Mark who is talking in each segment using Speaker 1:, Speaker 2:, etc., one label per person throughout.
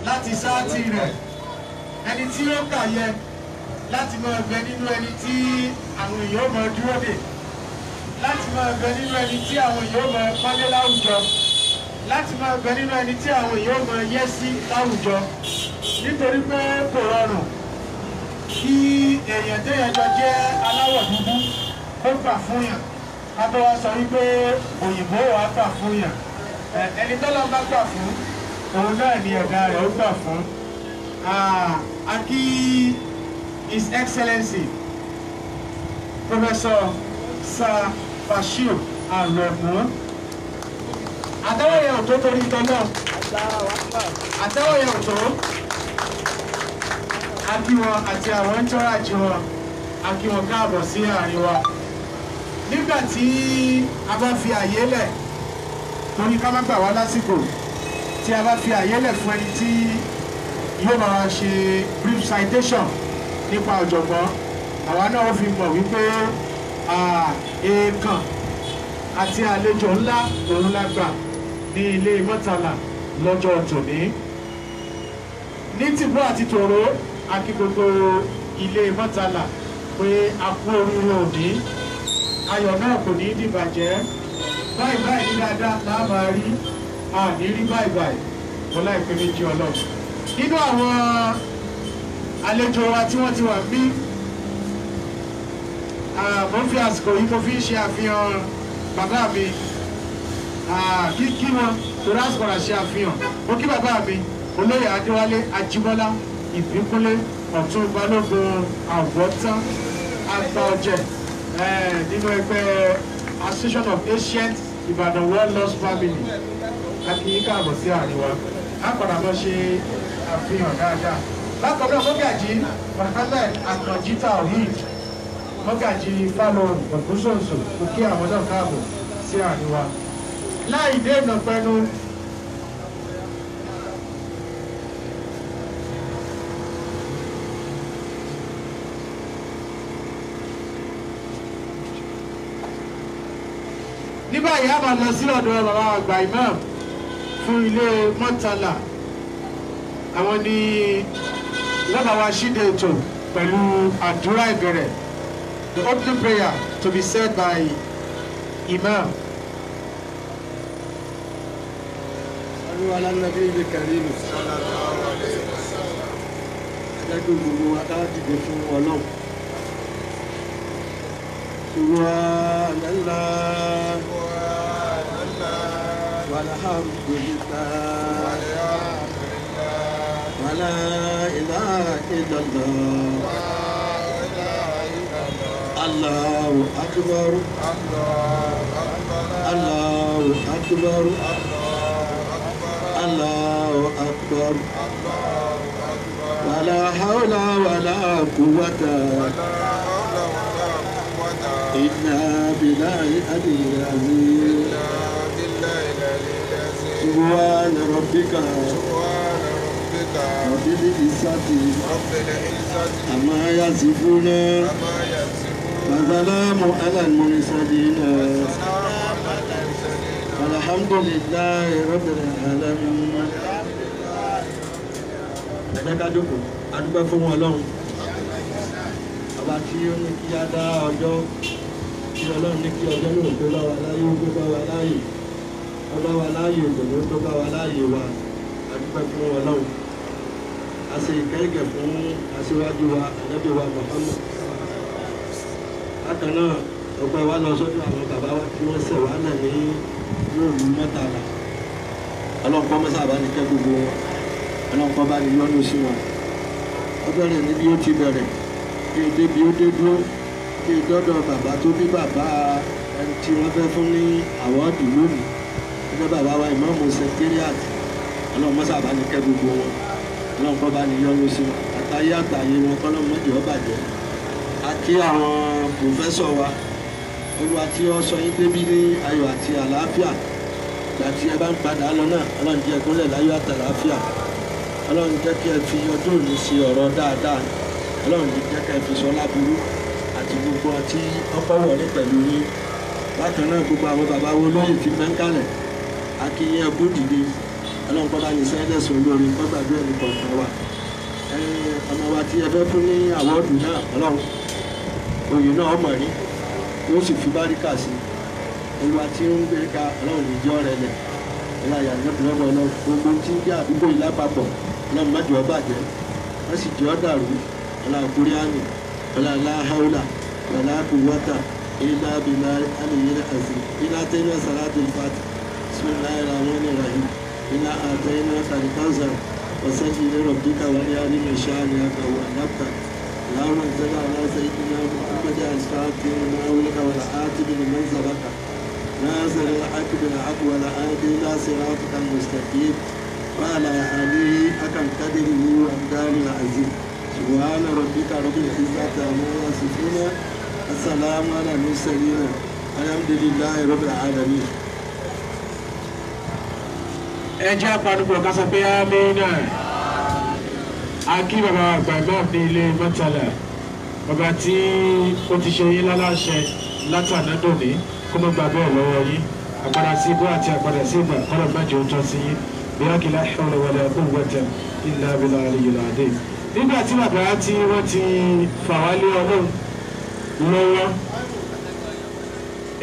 Speaker 1: Láti sáàtì rẹ̀, ẹni tí ó kà yẹ láti máa bẹ nínú ẹni tí àwọn èèyàn máa dúró dè, láti máa bẹ nínú ẹni tí àwọn èèyàn máa pọ́nlé láwùjọ, láti máa bẹ nínú ẹni tí àwọn èèyàn máa yẹ́ sí láwùjọ. Nítorí pé kò rọrùn kí èèyàn téèyàn jọ jẹ́ aláwọ̀ dúdú kó gbà fún yàn, ká tó wá sọ wípé òyìnbó wàá gbà fún yàn. Ẹni tọ́lọ́ bá gbà fún, òun náà ni ẹ̀dá rẹ̀ ó gbà fún. A kí His Excellency Professor Sir Bashir Aremu. Àtẹ́wọ́ yẹn ò tó torí tọ́lọ́. Àtẹ́wọ́ yẹn ò tó. A kí wọn àti àwọn entourage wọn, a kí wọn káàbọ̀ sí àárín wa. Nígbà tí a bá fi àyè lẹ̀, torí ká má gbà wá lásìkò, tí a bá fi àyè lẹ̀ fún ẹni tí yóò máa ṣe brief citation nípa ọ̀jọ̀gbọ́n, àwa náà ó fi mọ̀ wípé èèkàn àti àlejò ńlá òun la gbà ní ilé Murtala lọ́jọ́ tòní. Ní tìbú àti tòró, a kí gbogbo ilé Murtala pé a kú oríire òní, ayọ̀ náà kò ní í dìbàjẹ́. Báyìí báyìí ní dáadáa la máa rí, a ní rí báyìí báyìí mo láìpẹ́ méjì Ọlọ́run. Nínú àwọn àlejò wa tí wọ́n ti wà bí, mo ń fi àsìkò yìí mo fi ń ṣe àfihàn bàbá mi, kíkí wọn torí àsìkò rà ṣe àfihàn. Mo kí bàbá mi olóyè Adéwálé Ajíbọ́lá Ìbíkúnlé Ọ̀tún Balógun Àwọ̀tán àgbà ọ̀jẹ̀ nínú ẹgbẹ́ Association of Ancient Ibadan World Lost Family. A kí yín káàbọ̀ sí àárín wa, a padà lọ ṣe àfihàn dáadáa. Bákan náà, Mọ́gàjí Mohammed Àkànjí Tawhid, Mọ́gàjí Fálóhùn Ògúnṣòǹṣò, kò kí àwọn náà káàbọ̀ sí àárín wa. Láì dènà pẹnu, ní báyìí a máa lọ sí ọ̀dọ̀ bàbá àgbà imam fún ilé Murtala. Àwọn ni wọ́n bá wa ṣíde ètò pẹ̀lú àdúrà ìbẹ̀rẹ̀, the opening prayer to be said by imam.
Speaker 2: Sallu ala nabiyil karim. Ẹ jẹ́ kí gbogbo wa ká dìde fún Ọlọ́run. Subhanallah walhamdulillah wala ilaha illallah Allahu akbar Allahu akbar Allahu akbar wala hawla wala quwwata إلا بالله العلي العظيم. سبحان ربك رب العزة عما يصفون وسلام على المرسلين والحمد لله رب العالمين. Ẹ jẹ́ ká jókòó, a dúpẹ́ fún Ọlọ́run ọba tí ó ní kí á dá ọjọ́, tí Ọlọ́run ní kí ọjọ́ náà tó bá wa láyé, ó tó bá wa láàyè, ó bá wa láàyè ìdùnnú, tó bá wa láàyè wa, a dúpẹ́ fún Ọlọ́run. A ṣe ìkẹ́gẹ́ fún aṣíwájú wa Ànábì wa Muhammad. Bákan náà, ọpẹ́ wa lọ sọ́dọ̀ àwọn bàbá wa tí wọ́n ṣẹ̀ wá náà ní lóòlù Murtala. Ọlọ́run kó mọ́sà bá ní kẹ́ gbogbo wọn, Ọlọ́run kó bá ní yọ́nú sí wọn. Ó bẹ̀rẹ̀ níbi ó ti bẹ̀rẹ̀, kí n débi ó dé dúró, kí n dọ́dọ̀ bàbá tó bí bàbá ẹni tí wọ́n fẹ́ fún ní àwọ́ọ̀dù lónìí, ẹgbẹ́ bàbá wa ìmáàmù secretariat. Ọlọ́run mọ́sà bá ní kẹ́ gbogbo wọn, Ọlọ́run kó bá ní yọ́nú sí wọn, àtàyé àtàyé wọn kọ́lọ́run má jẹ́ ó bàjẹ́. A kí àwọn pòfẹ́sọ̀ wa, Olúwa tí ó sọ yín débí ní ayọ̀ àti àlàáfíà, ìgbà tí ẹ bá ń padà lọ náà, Ọlọ́run jẹ́ gúnlẹ̀ láyọ̀ àtàlàáfíà. Ọlọ́run jẹ́ kí ẹ fi ọjọ́ òní ṣe ọ̀rọ̀ dáadáa, Ọlọ́run jẹ́ kí ẹ fi sọ láburú àti gbogbo ọtí ọkọ̀ wọlé pẹ̀lú yín. Bákan náà, gbogbo àwọn bàbá wo lóyè ti fẹ́ ń kalẹ̀, a kí yín ẹkú dìde. Ọlọ́run kọ́ bá ní sẹ́ńdẹ̀sùn olórí kọ́ gbàdúrà ní kọ̀ọ̀kan wa. Ọmọ wa tí ẹ fẹ́ fún ní àwọ́ọ̀dù náà, Ọlọ́run oyè náà ọmọ rí yóò sì fi báríkà sí olúwa tí ń gbé ká Ọlọ́run ní jọ́ rẹ lẹ̀ ọláyà lọ́pọ̀lọpọ̀ Ọlọ́run gbogbo tí ń jẹ́ àdúgbò yìí lápapọ̀ Ọlọ́run má jẹ́ ó bàjẹ́ wọ́n sì jẹ́ ó dàrú ọlá kúríánì ọlá aláhàúlà ọlá kúwọ́tà ilá bìlá alìyílẹ̀ àti ilá tẹ́lẹ̀ sàlátì fàtì bismillahir rahmanir rahim ilá àtẹ́yìnà kàlíkànsà wàsẹ́jì lérò bíkà wáyé alìmọ̀ ṣáàlì àkàwọ̀ àdáptà اللهم صل على سيدنا محمد الفاتح لما أغلق والعاتب لمن سبق ناصر الحق بالحق والهادي إلى صراطك المستقيم وعلى آله حق قدره ومقداره العظيم سبحان ربك رب العزة عما يصفون السلام على المرسلين الحمد لله رب العالمين.
Speaker 1: Ẹ jẹ́ àpanupọ̀ ká sọ pé àmín. A kí bàbá àgbà imam ní ilé Murtala, bàbá tí ó ti ṣe yín láláṣẹ látàná dòní kó má gba bẹ́ẹ̀ lọ́wọ́ yín, àpàdà sí ibú àti àpàdà sí ìgbà kọ́lọ̀ má jẹ́ òótọ́ sí yín bí a kì í la hawla wala quwwata illa billahi aliyyil azim. Nígbà tí bàbá tí wọ́n ti fà wá lé Ọlọ́run lọ́wọ́,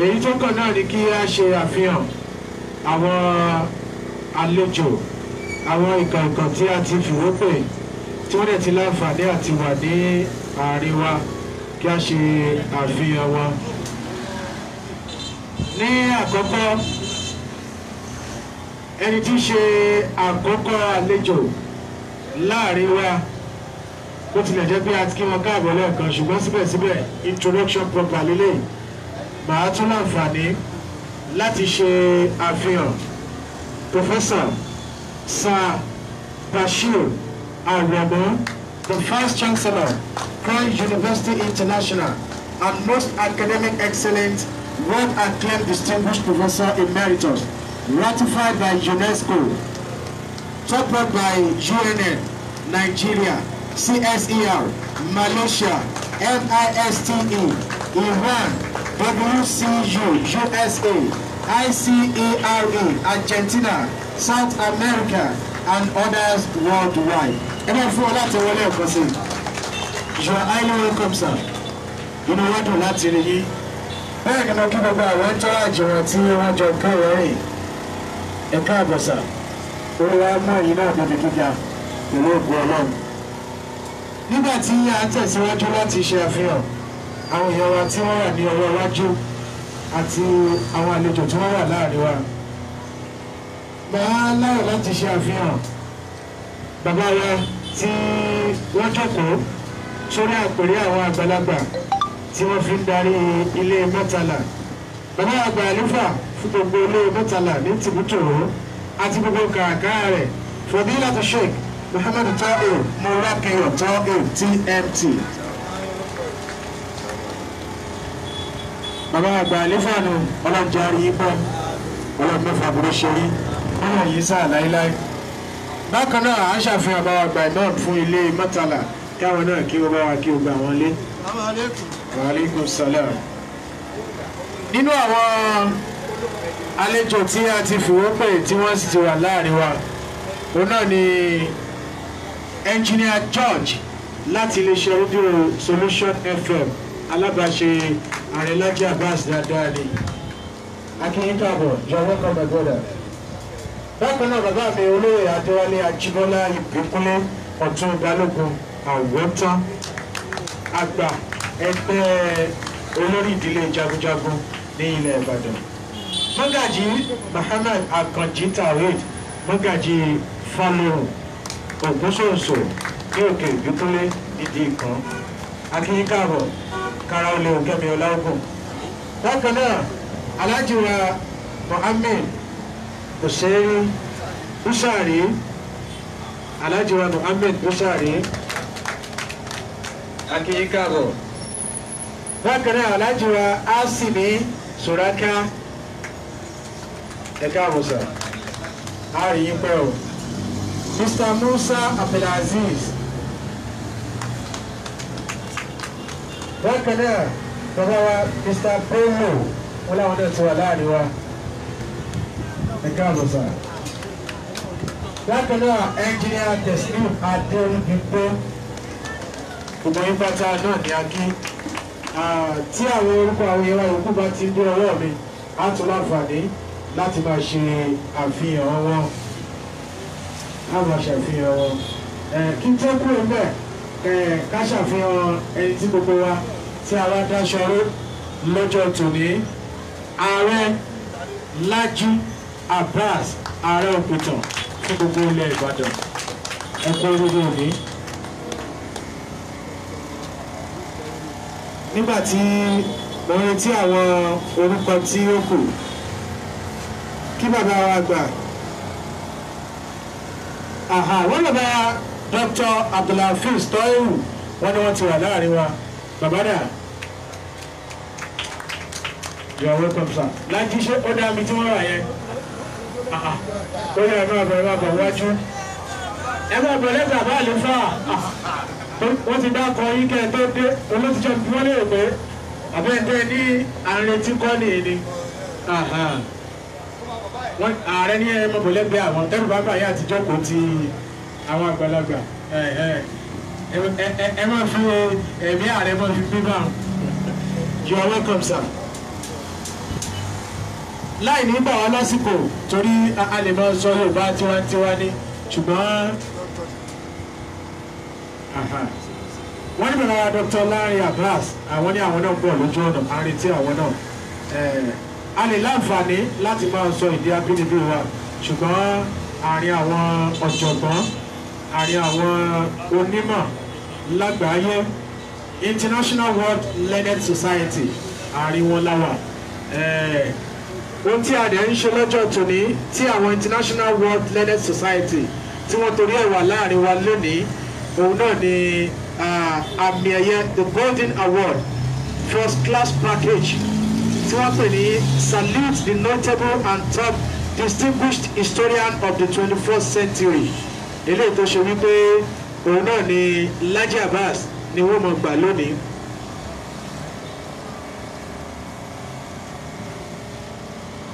Speaker 1: èyí tó kàn náà ni kí a ṣe àfihàn àwọn àlejò, àwọn ìkànkàn tí a ti fìwé pè tí wọ́n dẹ̀ ti láǹfààní àti wà ní àárín wa kí a ṣe àfihàn wọn. Ní àkọ́kọ́, ẹni tí í ṣe àkọ́kọ́ àlejò láàrin wa, bó tilẹ̀ jẹ́ pé a ti kí wọn káàbọ̀ lẹ́ẹ̀kan, ṣùgbọ́n síbẹ̀síbẹ̀ introduction proper lélẹ̀, màá tún láǹfààní láti ṣe àfihàn Professor Sir Bashir Aremo, the Vice Chancellor, Crown University International, and most academic excellent, world-acclaimed distinguished professor emeritus, ratified by UNESCO, topped up by UNN, Nigeria, CSER, Malaysia, MISTE, Iran, WCU, USA, ICARE, Argentina, South America, and others worldwide. Ẹ bá fún ọ láti wọlé ẹ̀kọ́ sí i. You are highly welcome, sir. Inú wa dùn láti rí yín. Bẹ́ẹ̀ ni mo kí gbogbo àwọn entourage wọn tí wọ́n jọ kẹ́rọ̀ rìn. Ẹ káàbọ̀ sà. Olúwa mú ẹ̀yin náà débi gíga pẹ̀lú ògo Ọlọ́run. Nígbà tí a ń tẹ̀síwájú láti ṣe àfihàn àwọn èèyàn wa tí wọ́n wà ní ọwọ́ iwájú àti àwọn àlejò tí wọ́n wà láàrin wa, màá láyọ̀ láti ṣe àfihàn bàbá wa tí wọ́n jókòó sórí àpèrè àwọn àgbàlagbà tí wọ́n fi ń darí ilé Murtala. Bàbá àgbà àlùfà fún gbogbo ilé Murtala ní tìbútòrò àti gbogbo kàràkàrà rẹ̀, Fadilatu Sheikh Muhammad Tahir Morakiyo Tahir TMT. Bàbá àgbà àlùfà nù, Ọlọ́run jẹ́ àrí yín pọ̀, Ọlọ́run mẹ́fà burú ṣe rí nínú yìí sáà láéláé. Bákan náà, à ń ṣàfihàn bàbá àgbà imam fún ilé Murtala káwọn náà kí wọ́n bá wa kí o gba àwọn lé. Wa alaikum salam. Nínú àwọn àlejò tí a ti fìwé pè tí wọ́n sì ti wà láàrin wa, òun náà ni Engineer George láti iléeṣẹ́ rédíò Solution FM, alábàáṣe Ààrẹ Laji Abbas dáadáa ni. Akin káàbọ̀, you are welcome, my brother. Bákan náà, bàbá mi olóyè Adéwálé Ajíbọ́lá Ìbíkúnlé Ọ̀tún Balógun Àwọ̀tán, àgbà ẹgbẹ́ olórí ìdílé jagunjagun ní ilẹ̀ Ìbàdàn. Mọ́gàjí Muhammad Akanji Tawhid, Mọ́gàjí Fálórùn Ògúnṣòǹṣò ní òkè Ìbíkúnlé nídìí kan. Akin káàbọ̀, kára olè òkèmí ọláògùn. Bákan náà, Alhaji wa Muhammed Hussein Busari, Alhaji wa Muhammed Busari, akin káàbọ̀. Bákan náà, Alhaji wa Asimi Suraka, ẹ káàbọ̀ sà, a rí yín pẹ́ o. Mr. Musa Abdulaziz. Bákan náà, bàbá wa Mr. Bello, wọn làwọn náà ti wà láàrin wa. Ẹ káàbọ̀ sà. Bákan náà ẹnjìníà Teslim Adéríbigbé, gbogbo yín pátá náà ní akí. Tí àwọn orúkọ àwọn èèyàn yòókù bá ti dé ọwọ́ mi, á tún láǹfààní láti máa ṣe àfihàn wọn. Á máa ṣàfihàn wọn. Kí n tó kúrò ńbẹ̀, ká ṣàfihàn ẹni tí gbogbo wa tí a wá dáṣọ ró lọ́jọ́ tòní. Ààrẹ Laji Abbas, ààrẹ òpìtàn fún gbogbo ilẹ̀ Ìbàdàn. Ẹ kú oríire òní. Nígbà tí mo retí àwọn orúkọ tí ó kù, kí bàbá wa gbà. Wọ́n bàbá Dr. Abdulhafiz Tọ́ìwù, wọ́n ní wọ́n ti wà láàrin wa. Bàbá dà, you are welcome, sir. Lájí ṣé ó dá mi tí wọ́n rà yẹn? Ó yẹ ẹ máa bọ̀, ẹ máa bọ̀ wájú. Ẹ máa bọ̀ lẹ́gbẹ̀ẹ́ àbá àlùfáà. Wọ́n ti dákọ̀ yín kẹ́ ẹ tó dé. Olótìjọ́ bí wọ́n lè rò pé àbẹ́ẹ̀tẹ́ ní àrètí kọ́ nìyí ni. Ààrẹ ní ẹ máa bọ̀ lẹ́gbẹ̀ẹ́ àwọn tẹ́lú bàbá yẹn àtijọ́ kò ti àwọn àgbàlagbà. Ẹ máa fi ẹ̀mí ààrẹ máa fi bí báwọn. You are welcome, sir. Láì ní gbà wá lásìkò torí a lè máa sọ Yorùbá tiwantiwa ni, ṣùgbọ́n wọ́n ní bàbá Dr. Lanre Abbas, àwọn ní àwọn náà ń bọ̀ lójú ọ̀nà, à ń retí àwọn náà. A lè láǹfààní láti máa sọ èdè abínibí wa, ṣùgbọ́n àárín àwọn ọ̀jọ̀gbọ́n, àárín àwọn onímọ̀ lágbàáyé, International World Learned Society, àárín wọn láwà. Ohun tí a dẹ̀ ń ṣe lọ́jọ́ tòní tí àwọn International World Learned Society tí wọ́n torí ẹ̀ wà láàrin wa lónìí, òun náà ni àmì ẹ̀yẹ the Golden Award First Class Package tí wọ́n pè ní Salute the Notable and Top Distinguished Historian of the 21st Century. Eléyìí tó ṣe wípé òun náà ni Laji Abbas ni wọ́n mọ̀ gbà lónìí.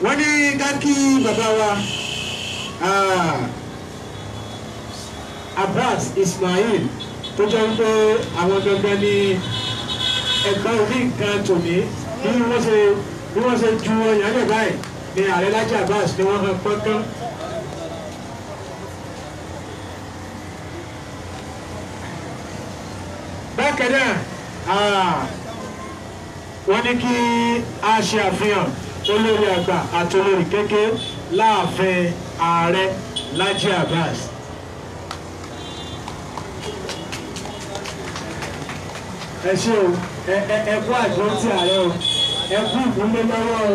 Speaker 1: Wọ́n ní ká kí bàbá wa Abbas Ismail tó jẹ́ wípé àwọn gangan ní ẹ̀gbọ́n oní nǹkan tòní. Bí wọ́n ṣe ju ọyàn lẹ̀ báyìí ni ààrẹ Laji Abbas ni wọ́n hàn pọ́nkán. Bákan náà wọ́n ní kí a ṣe àfihàn olórí àgbà àti olórí kékeré láàfin ààrẹ Laji Abbas. Ẹ ṣé o, ẹ kú àdúrótì ààrẹ o, ẹ kú ìkúnlé lọ́wọ́ o.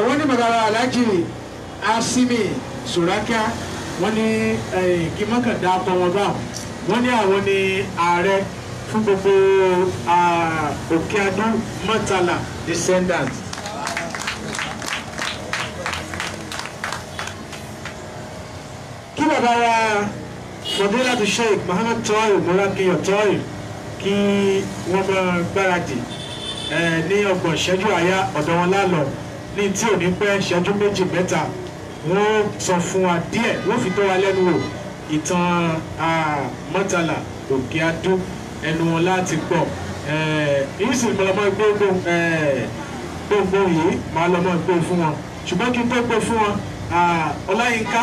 Speaker 1: Wọ́n ní bàbá Alhaji Asimi Suraka, wọ́n ní kí mọ́kàndá pọ̀ wọn báwọn. Wọ́n ní àwọn ní ààrẹ fún gbogbo Òkè Adó Murtala descendants. Kí bàbá wa Fadilatu Sheikh Muhammad Toyo Morakiyo Toyo kí wọ́n máa gbáradì ní ọgbọ̀n ìṣẹ́jú àyá ọ̀dọ̀ wọn lálọ́ ní tí ò ní pẹ́ ìṣẹ́jú méjì mẹ́ta, wọ́n sọ fún wa díẹ̀, wọ́n fi tó wa lẹ́nu wò ìtàn Murtala Òkè Adó, ẹnu wọn láti gbọ́. Yìí sì máa lọ́mọ gbé gbogbo yìí máa lọ́mọ gbé fún wọn, ṣùgbọ́n kí n tó gbé fún wọn, Ọláyínká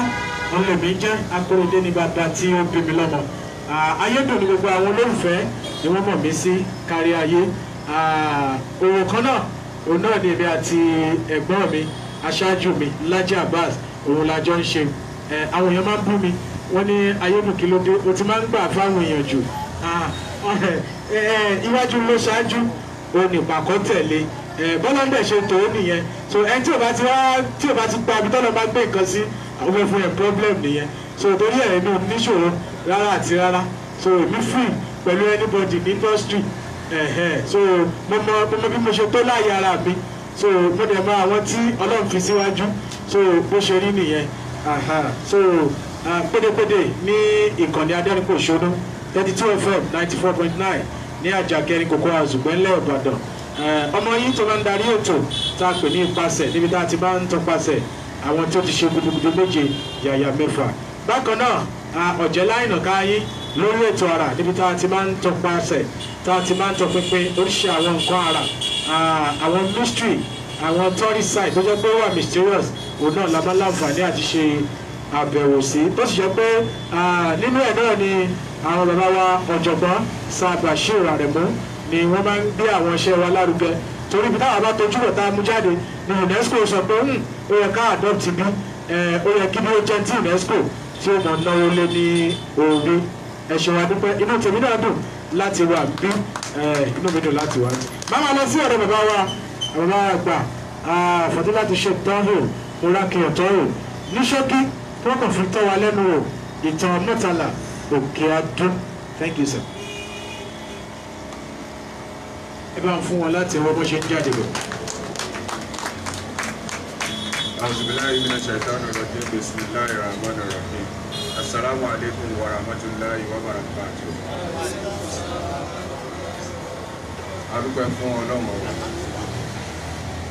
Speaker 1: òun lèmi jẹ́, Akóredé ní bàbá tí ó bí mi lọ́mọ. Ayédùn ní gbogbo àwọn olólùfẹ́ ni wọ́n mọ̀ mí sí kárí ayé. Òwò kan náà òun náà ni èmi àti ẹ̀gbọ́n mi aṣáájú mi Laji Abbas òun la jọ ń ṣe. Àwọn èèyàn máa ń bú mi, wọ́n ní ayédùn kí ló dé, o ti máa ń gbà fáwọn èèyàn jù. Iwájú ló ṣáájú, òun ìpàkọ́ tẹ̀lé. Bọ́lá ń dẹ̀ ṣe tòun nìyẹn. So ẹni tí ò bá ti wá, tí ò bá ti gba ibi tọ́lọ́ bá gbé nǹkan sí, àwọn fẹ́ fún ẹ problem nìyẹn. So torí ẹ̀ èmi ò níṣòro rárá àti rárá. So èmi free pẹ̀lú anybody ní industry. So mo mọ bí mo ṣe tó láàyè ara mi. So mo dẹ̀ mọ àwọn tí Ọlọ́run fi síwájú. So bó ṣe rí nìyẹn. So pédépédé ní ìkànnì Adẹ́rìnpòṣónú 32 FM 94.9 ní Àjàkẹ́rin Cocoa House, Ìgbẹ́nlẹ̀ Ìbàdàn. Ọmọ yìí tó máa ń darí ètò tá a pè ní ipasẹ̀ níbi tá a ti máa ń tọpasẹ̀ àwọn tó ti ṣe gudugudu méje yàyà mẹ́fà. Bákan náà ọ̀jẹ̀ láìnà káyín lórí ètò ara níbi tá a ti máa ń tọpasẹ̀ tá a ti máa ń tọpinpin oríṣi àwọn nǹkan ara àwọn mystery àwọn tourist site tó jẹ́ pé ó wà mysterious òun náà la máa láǹfààní àti ṣe àbẹ̀wò sí tó sì jẹ́ pé nínú ẹ̀ náà ni àwọn bàbá wa ọ̀jọ̀gbọ́n Sir Bashir Aremu ni wọ́n máa ń gbé àwọn iṣẹ́ wa lárugẹ torí ibi táwọn bá tojú bọ̀ tá a mú jáde ni UNESCO sọ pé ó yẹ ká adopt bí ó yẹ kí bí ó jẹ́ ti UNESCO tí ó mọ̀ náwó lé ní orí. Ẹ ṣeun adúpẹ́, inú tèmi náà dùn láti wà bí inú mi dùn láti wà. Máa lọ sí ọ̀dọ̀ bàbá wa bàbá àgbà Fadilatu Sheikh Tahir Morakiyo Tahir ní ṣókí wọ́n kàn fi tọ́ wa lẹ́nu wò ìtàn Murtala Òkè Adó. Thank you sir. Ẹ bá ń fún wọn láti ọwọ́ bó ṣe ń jáde bọ̀.
Speaker 3: A'udhu billahi minash shaitani rajim. Bismillahir rahmanir rahim. Assalamu alaikum wa rahmatullahi wa barakatuh. A dúpẹ́ fún Ọlọ́run ọba,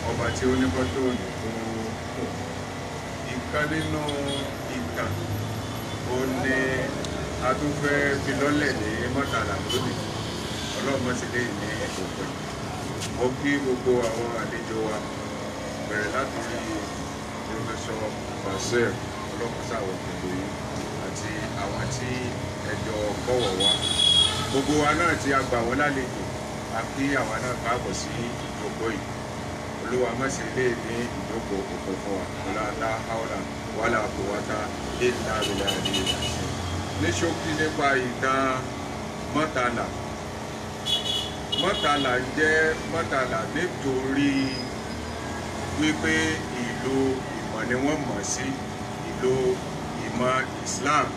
Speaker 3: ọba tí ó ní kọ́tò òní fún ìkan nínú ìtàn ó ní a tún fẹ́ fi lọ́lẹ̀ ní Murtala lónìí. Ọlọ́run sì lè ní òpin. Mo kí gbogbo àwọn àlejò wa bẹ̀rẹ̀ látòrí Professor Bashir ọlọ́mọsáwọ̀ pẹ̀lú yín àti àwọn tí ẹjọ́ bọ̀wọ̀ wá. Gbogbo wa náà tí a gbà wọ́n lálejò a kí àwa náà káàbọ̀ sí ìjókòó yìí. Olúwa má ṣe lè ní ìjókòó òpin fún wa. Ọlá haúlà wàhálà kò wáta ìlà ìlà ìlà. Ní ṣókí nípa ìtàn Murtala. Murtala jẹ́ Murtala nítorí wípé ìlú ìmọ̀ ni wọ́n mọ̀ sí, ìlú ìmọ̀ Islam.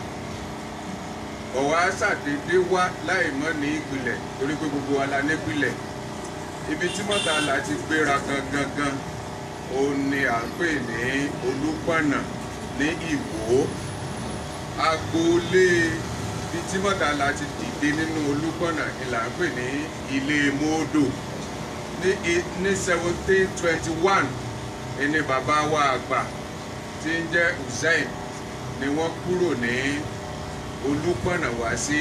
Speaker 3: Ọ̀wá ṣàdédé wá láì mọ̀ ní ìpìlẹ̀ torí pé gbogbo wa la nípìlẹ̀. Ibi tí Murtala ti gbéra gangan gan òun ni à ń pè ní Olúpọ̀nà ní Ìwó. Agboolé ibi tí Murtala ti dìde nínú Olúpọ̀nà ni là ń pè ní Ilé Mòódò. Ní 1721 ẹni bàbá wa àgbà tí ń jẹ́ Hussein ni wọ́n kúrò ní Olúpọ̀nà wá sí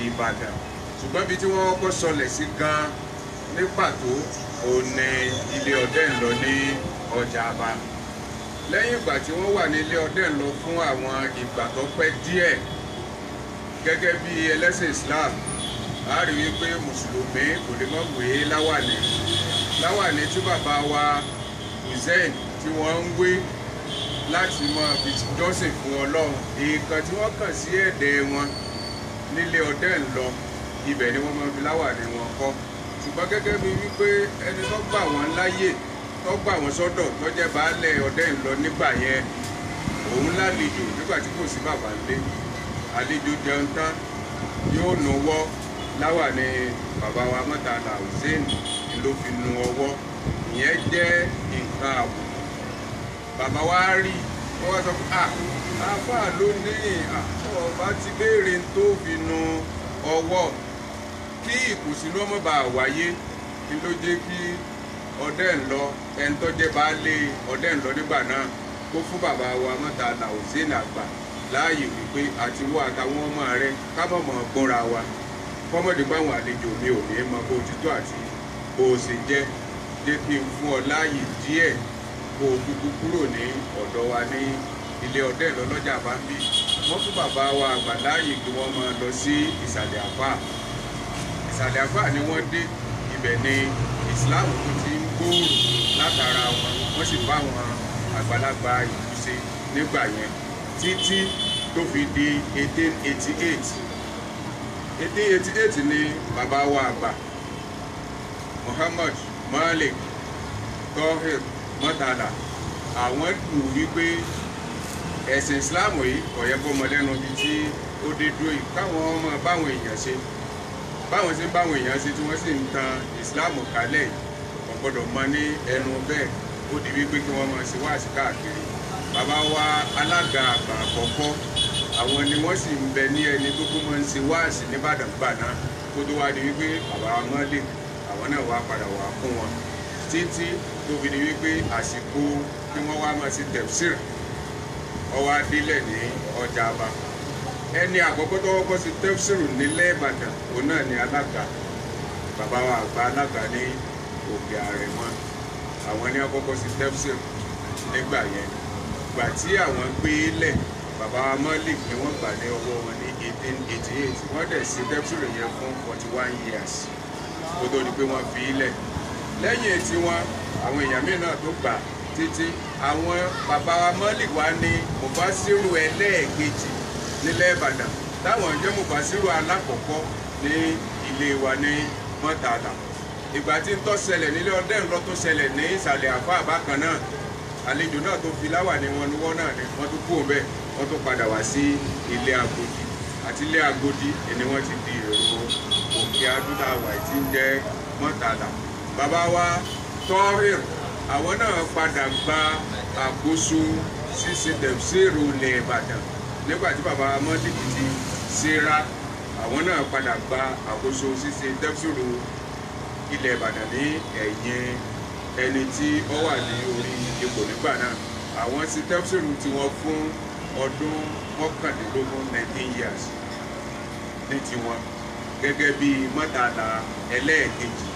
Speaker 3: Ìbàdàn. Ṣùgbọ́n ibi tí wọ́n kọ́kọ́ sọlẹ̀ sí gan ní pàtó òun ni Ilé Ọdẹ Ńlọ ní Ọjà Àbá. Lẹ́yìn ìgbà tí wọ́n wà ní Ilé Ọdẹ Ńlọ fún àwọn ìgbà tó pẹ́ díẹ̀ gẹ́gẹ́ bí ẹlẹ́sìn Islam, a rí wípé mùsùlùmí kò lè mọ̀ wé láwàní. Láwàní tí bàbá wa Hussein tí wọ́n ń wé láti máa fi jọ́sìn fún Ọlọ́run, èèkàn tí wọ́n kàn sí ẹ̀dẹ̀ wọn nílé Ọdẹ Ńlọ ibẹ̀ ni wọ́n máa fi láwàní wọn kọ́. Ṣùgbọ́n gẹ́gẹ́ bí wípé ẹni tó gbà wọ́n láyè tó gbà wọ́n sọ́dọ̀ tó jẹ́ baálẹ̀ Ọdẹ Ńlọ nígbà yẹn, òun lálejò nígbà tí kò sí bàbá ńlé. Àlejò jẹun tán yóò nuwọ́ láwàní bàbá wa Murtala Hussein ló fi nu ọwọ́. Ìyẹn jẹ́ nǹkan àbùkù. Bàbá wa rí wọ́n wá sọ pé àáfàá ló ní ọba ti béèrè tó fi nu ọwọ́ kí ìkùnsínú ọmọ bá wáyé kí ló jẹ́ kí Ọdẹ Ńlọ ẹni tó jẹ́ baálé Ọdẹ Ńlọ nígbà náà kó fún bàbá wa Murtala Hussein àgbà láàyè wípé àti wọ àtàwọn ọmọ rẹ ká mọ̀ mọ̀ gbọ́ra wa kọ́mọ̀dé báwọn àlejò mi ò ní mọ bó ti tó àti bó o ṣe jẹ́ jẹ́ kí n fún ọ láàyè díẹ̀ kó o kúkú kúrò ní ọ̀dọ̀ wa ní Ilé Ọdẹ Ńlọ lọ́jà bá ń bí. Wọ́n fún bàbá wa àgbà láàyè kí wọ́n máa lọ sí Ìsàlẹ̀ Àfà. Ìsàlẹ̀ Àfà ni wọ́n dé, ibẹ̀ ni Islam tó ti ń gbòòrò látara wọn, wọ́n sì bá wọn àgbàlagbà ìlú ṣe nígbà yẹn títí tó fi di 1888. 1888 ni bàbá wa àgbà Muhammad Malik Tahir Murtala àwọn lù wípé ẹ̀sìn Islam yìí kò yẹ kó mọ lẹ́nu bíi tí ó dé dúró yìí, káwọn ọmọ báwọn èèyàn ṣe báwọn ṣe ń báwọn èèyàn ṣe tí wọ́n sì ń tan Islam kálẹ̀ yìí kò gbọ́dọ̀ mọ ní ẹnu bẹ́ẹ̀. Ó di wípé kí wọ́n máa ṣe wáàsí káàkiri. Bàbá wa alága àgbà àkọ́kọ́ àwọn ni wọ́n sì ń bẹ ní ẹni tó kún máa ń ṣe wáàsí nìbàdàn gbà náà kó tó wá di wípé bàbá wa Malik Àwọn náà wá padà wá fún wọn títí tó fi di wípé àsìkò kí wọ́n wá máa ṣe tẹ̀fsíìrì ó wá délẹ̀ ní ọjà àbá. Ẹni àkọ́kọ́ tó kọ́kọ́ ṣe tẹ̀fsíìrì nílẹ̀ Ìbàdàn òun náà ni alága, bàbá wa àgbà alága ní Òkè Àrẹ̀mọ. Àwọn ní àkọ́kọ́ ṣe tẹ̀fsíìrì nígbà yẹn. Gbà tí àwọn gbé lẹ̀, bàbá wa Malik ni wọ́n gbà ní ọwọ́ wọn ní 1888. Wọ́n dẹ̀ ṣe tẹ̀fsíìrì yẹn fún 41 years kó tó di pé wọ́n fi í lẹ̀. Lẹ́yìn tí wọn àwọn èèyàn míì náà tó gbà títí àwọn bàbá wa Malik wá ní mufasiru ẹlẹ́ẹ̀kejì nílẹ̀ Ìbàdàn, táwọn jẹ́ mufasiru alákọ̀ọ́kọ́ ní ilé wa ní Mọ́tàlá. Ìgbà tí ń tó ṣẹlẹ̀ nílé ọdẹ ńlọ tó ṣẹlẹ̀ ní ìsàlẹ̀ àfáà bákan náà, àlejò náà tó fi láwà ní wọn níwọ́ náà ni wọ́n tún kú òun bẹ́ẹ̀, wọ́n tún padà wá sí ilé Agodi. Àti ilé Agodi ni wọ́n ti di èrò Òkè Adúláwà tí ń jẹ́ Mọ́tàlá. Bàbá wa Tọ́hìr àwọn náà padà gba àkóso ṣíṣe tẹ̀fsíìrì ilẹ̀ Ìbàdàn nígbà tí bàbá Malik ti ṣera. Àwọn náà padà gba àkóso ṣíṣe tẹ̀fsíìrì ilẹ̀ Ìbàdàn ní ẹ̀yìn ẹni tí ó wà ní orí ipò nígbà náà. Àwọn ṣe tẹ̀fsíìrì tiwọn fún ọdún 19 19 years ní tiwọn gẹ́gẹ́ bí Mọ́tàlá ẹlẹ́ẹ̀kejì.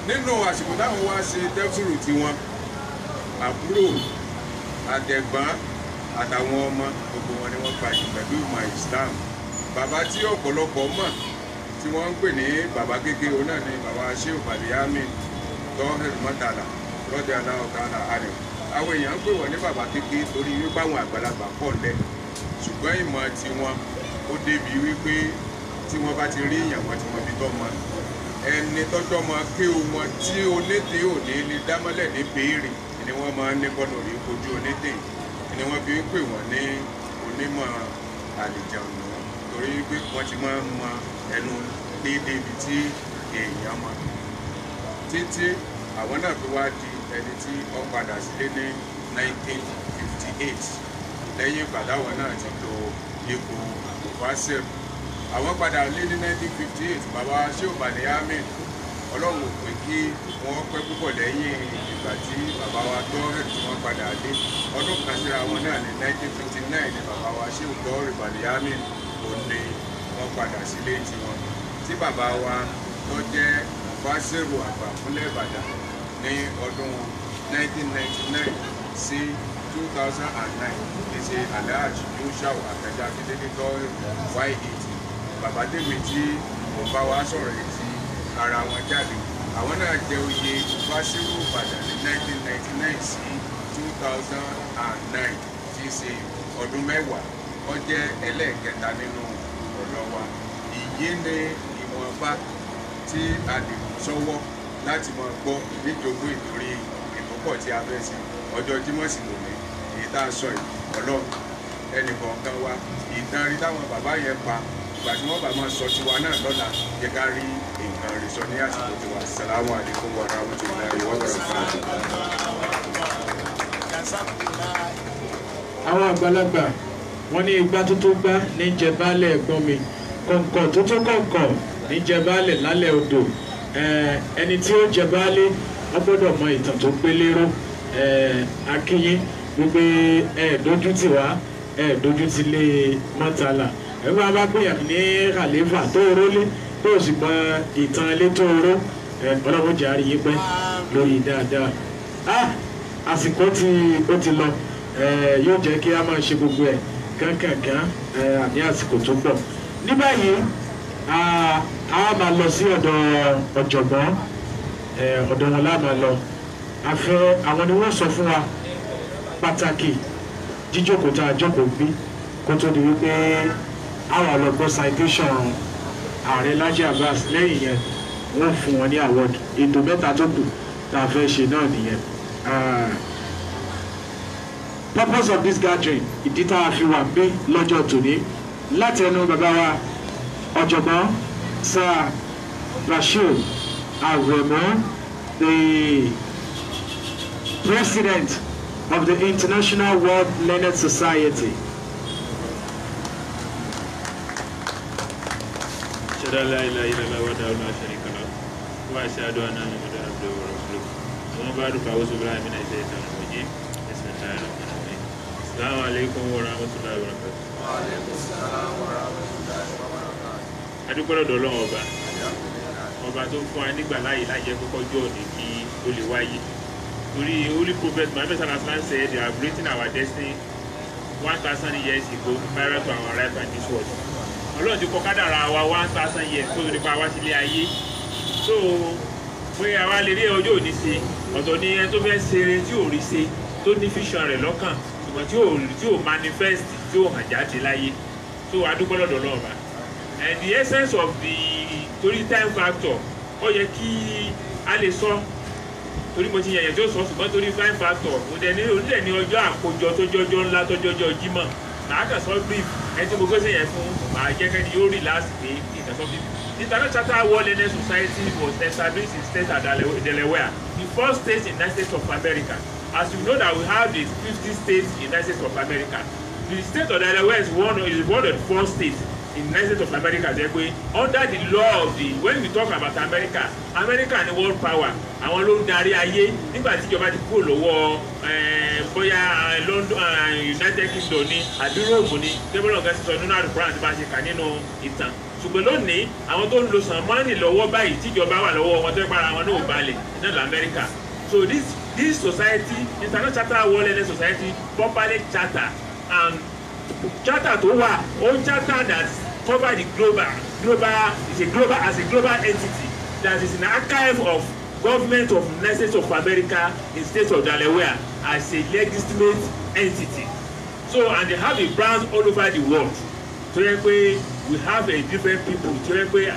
Speaker 3: Nínú àsìkò táwọn wá ṣe tẹ́fsìrì tiwọn, àbúrò àtẹ̀gbọ́n àtàwọn ọmọ gbogbo wọn ni wọ́n gbayì pẹ̀lú ìmọ̀ Islam. Bàbá tí ọ̀pọ̀lọpọ̀ mọ̀ tí wọ́n ń pè ní bàbá kékeré náà ni bàbá Shehu Baliyamin Tọ́hìr Mọ́tàlá lọ́dẹ aláwọ̀ tààlà àrẹ. Àwọn èèyàn ń pè wọ́n ní bàbá kékeré torí wípé àwọn àgbàlagbà pọ̀ lẹ̀, ṣùgbọ́n ìmọ̀ tiwọn ó débi wípé tí wọ́n bá ti rí èèyàn wọn tí wọ́n fi tọ́ mọ́ ẹni tọ́jọ́ mọ kí wọn tí onétè òní lè dámọ́lẹ̀ ní béèrè ni wọ́n máa ń ní kọ́nà rí kojú onétè ni wọ́n fi ń pè wọ́n ní onímọ̀ àlìjànú torí pé wọ́n ti máa ń mọ ẹnu déédéé ibi tí èèyàn mọ. Títí àwọn náà fi wá di ẹni tí ó padà sílé ní 1958 lẹ́yìn ìgbà táwọn náà ti lo ipò mufasir. Àwọn padà lé ní 1958. Bàbá Shehu Baliyamin Ọlọ́run ò pé kí wọ́n pẹ́ púpọ̀ lẹ́yìn ìgbà tí bàbá wa Tọ́hìr tí wọ́n padà dé. Ọdún kan síra wọn náà ní 1959 ni bàbá wa Shehu Tọ́hìr Baliyamin ò ní wọ́n padà sílé tiwọn. Tí bàbá wa tó jẹ́ mufasiru àgbà fúnlẹ̀ Ìbàdàn ní ọdún 1999 sí 2009 ní ṣe Alhaji Yushau Àkànjí Akíndélé Tọ́hìr Y80. Bàbá tèmi tí mo bá wa sọ̀rọ̀ yìí ti ara wọn jáde. Àwọn náà jẹ oyè mufasiru Ìbàdàn ní 1999 sí 2009 tí í ṣe ọdún mẹ́wàá. Ó jẹ́ ẹlẹ́ẹ̀kẹta nínú ọ̀dọ́ wa. Ìyé ni ìwọ̀nba tí a lè mú sọ́wọ́ láti máa gbọ́ níjogún ìtorí ìtọ́pọ̀ tí a fẹ́ ṣe. Ọjọ́ Jímọ̀ sì lónìí èyí tá a sọ yìí. Ọlọ́run ẹnì kọ̀ọ̀kan wa ìtàn rí táwọn bàbá yẹn pa ìgbà tí wọ́n bá máa sọ tiwa náà lọ́la yẹ ká rí nǹkan rí sọ ní àsìkò tiwa. Assalamu alaikum wa rahmatullahi wa barakatuh.
Speaker 1: Àwọn àgbàlagbà wọ́n ní igbá tó tó gbá ní jẹ baálẹ̀ ẹ̀gbọ́n mi, kọ̀ǹkọ̀ tó tó kọ̀ǹkọ̀ ní jẹ baálẹ̀ lálẹ́ odò. Ẹni tí ó jẹ baálé wọ́n gbọ́dọ̀ mọ ìtàn tó gbé lérò. Akínyín wípé ẹ dójú tì wá, ẹ dójú tì lé Mọ́tàlá. Ẹ bá bá gbìyàn ní khalifa tó rólé tó sì mọ ìtàn ilé tó ró. Ọlọ́run jẹ́ àríyé pẹ́ lórí dáadáa. Àsìkò tí ó ti lọ yóò jẹ́ kí a máa ṣe gbogbo ẹ̀ kánkànkán àní àsìkò tó pọ̀. Ní báyìí a máa lọ sí ọ̀dọ̀ ọ̀jọ̀gbọ́n, ọ̀dọ̀ wọn la máa lọ. Àfẹ́ àwọn ni wọ́n sọ fún wa pàtàkì jíjókòó tá a jókòó bí kó tó di wípé àwọn lọ gbọ́ citation ààrẹ Laji Abbas. Lẹ́yìn yẹn wọ́n fún wọn ní award. Ètò mẹ́ta tó kù tá a fẹ́ ṣe náà nìyẹn. Purpose of this gathering, ìdí tá a fi wà bí lọ́jọ́ tòní láti ẹnu bàbá wa ọ̀jọ̀gbọ́n Sir Bashir Aremu, the president of the International World Learned Society.
Speaker 4: أشهد أن لا إله إلا الله وحده لا شريك له وأشهد أن محمدا عبده ورسوله. أما بعد فأعوذ بالله من الشيطان الرجيم. بسم الله الرحمن الرحيم. السلام عليكم ورحمة الله وبركاته.
Speaker 3: وعليكم السلام ورحمة الله وبركاته.
Speaker 4: Adúpẹ́ lọ́dọ̀ Ọlọ́run ọba ọba tó fún wa nígbà láàyè lájẹ́ kókó ọjọ́ òní kí ó lè wáyé, torí Holy Prophet Muhammad sallallahu alaihi wasallam said they have written our destiny 1,000 years ago prior to our arrival in this world. Ọlọ́run ti kọ kádàrá wa 1,000 years tó nípa wá sílé ayé. So pé àwa lè rí ọjọ́ òní ṣe, ọ̀tọ̀ ni ẹni tó fẹ́ ṣeré tí ò rí ṣe, tó ní vision rẹ̀ lọ́kàn ṣùgbọ́n tí ò manifest, tí ò hàn jáde láyé. So adúpẹ́ lọ́dọ̀ Ọlọ́run ọba. And the essence of the torí time factor, ó yẹ kí a lè sọ, torí mo ti yẹ̀yẹ̀ tó sọ, ṣùgbọ́n torí time factor mo dẹ̀ ní onílẹ̀ ní ọjọ́ àkójọ tó jọjọ́ ńlá tó jọjọ́ Jímọ̀, màá kàn sọ brief. Ẹni tí mo gbé sẹ́yìn fún màá jẹ́ kẹ́ni yóò relax pé nǹkan sọ brief. The International Charter World Learning Society was established in state of Delaware, the first state in the United States of America. As you know that we have the 50 states in the United States of America. The state of Delaware is one of the four states in the United States of America jẹ́ pé under the law of the, when we talk about America, America ni world power, àwọn ló ń darí ayé nígbà tí ìjọba ti kúrò lọ́wọ́ bóyá London, United Kingdom ni àbí Rome ni, tẹ́bọ̀lọ́ nǹkan ti sọ nínú àlùkùránì àti bá a ṣe kà nínú ìtàn. Ṣùgbọ́n lónìí, àwọn tó ń lo sànmọ́nì lọ́wọ́ báyìí, tíjọba wà lọ́wọ́ wọn, tó ń para wọn náà ò balẹ̀ náà l'Amẹ́ríkà. So this society, International Charter World Learning Society, properly charter, and charter tó wà ó charter that cover the global is a global as a global entity that is in archive of government of United States of America in state of Delaware as a legitimate entity. So, and they have a branch all over the world, tó yẹ pé we have a different people, tó yẹ pé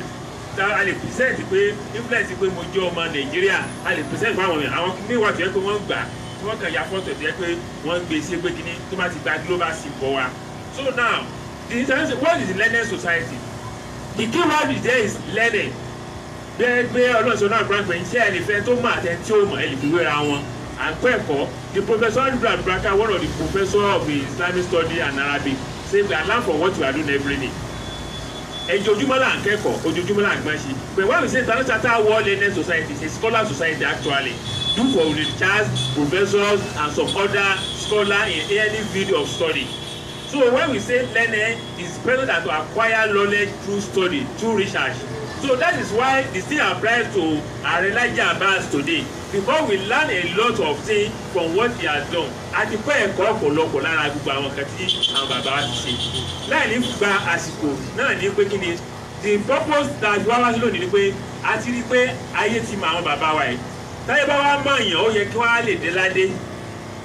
Speaker 4: a lè present pé influence pé mo jẹ́ ọmọ Nàìjíríà, a lè present fún àwọn èèyàn. Àwọn kìíní wà tó yẹ pé wọ́n gbà tí wọ́n kàn ya fọ́tò tó yẹ pé wọ́n gbé sí pé kíní tó bá ti gba global seal bọ̀ wa. So now, the international, what is the learning society? The key word is there is learning. Bẹ́ẹ̀ gbé ọlọ́sọ náà gbọ́n pé iṣẹ́ ẹ̀ lè fẹ́ tó mọ̀ àtẹ tí ó mọ̀ ẹ̀ lè fi wéra wọn à ń kọ́ ẹ̀kọ́. The Professor Ibrahim Baraka, one of the professor of Islamic study and Arabic, say we are learn from what we are doing every day. Ojoojúmọ́ là ń kẹ́kọ̀ọ́, ojoojúmọ́ là ń gbọ́n sí. But when we say International Charter World Learning Society, it's a scholar society actually, do for research professors and some other scholar in any field of study. So when we say learning, is person that to acquire knowledge through study, through research. So that is why the thing applies to Ààrẹ Laji Abbas today, because we learn a lot of things from what he has done. A ti kọ́ ẹ̀kọ́ ọ̀pọ̀lọpọ̀ lára gbogbo àwọn kan tí àwọn bàbá wa ti ṣe. Láì ní gba àsìkò náà ní pé kí ni the purpose that wá wá sí lónìí ni pé a ti rí pé ayé ti mọ àwọn bàbá wa yìí. Táyé bá wá mọ̀ èèyàn, ó yẹ kí wọ́n á lè dé ládé.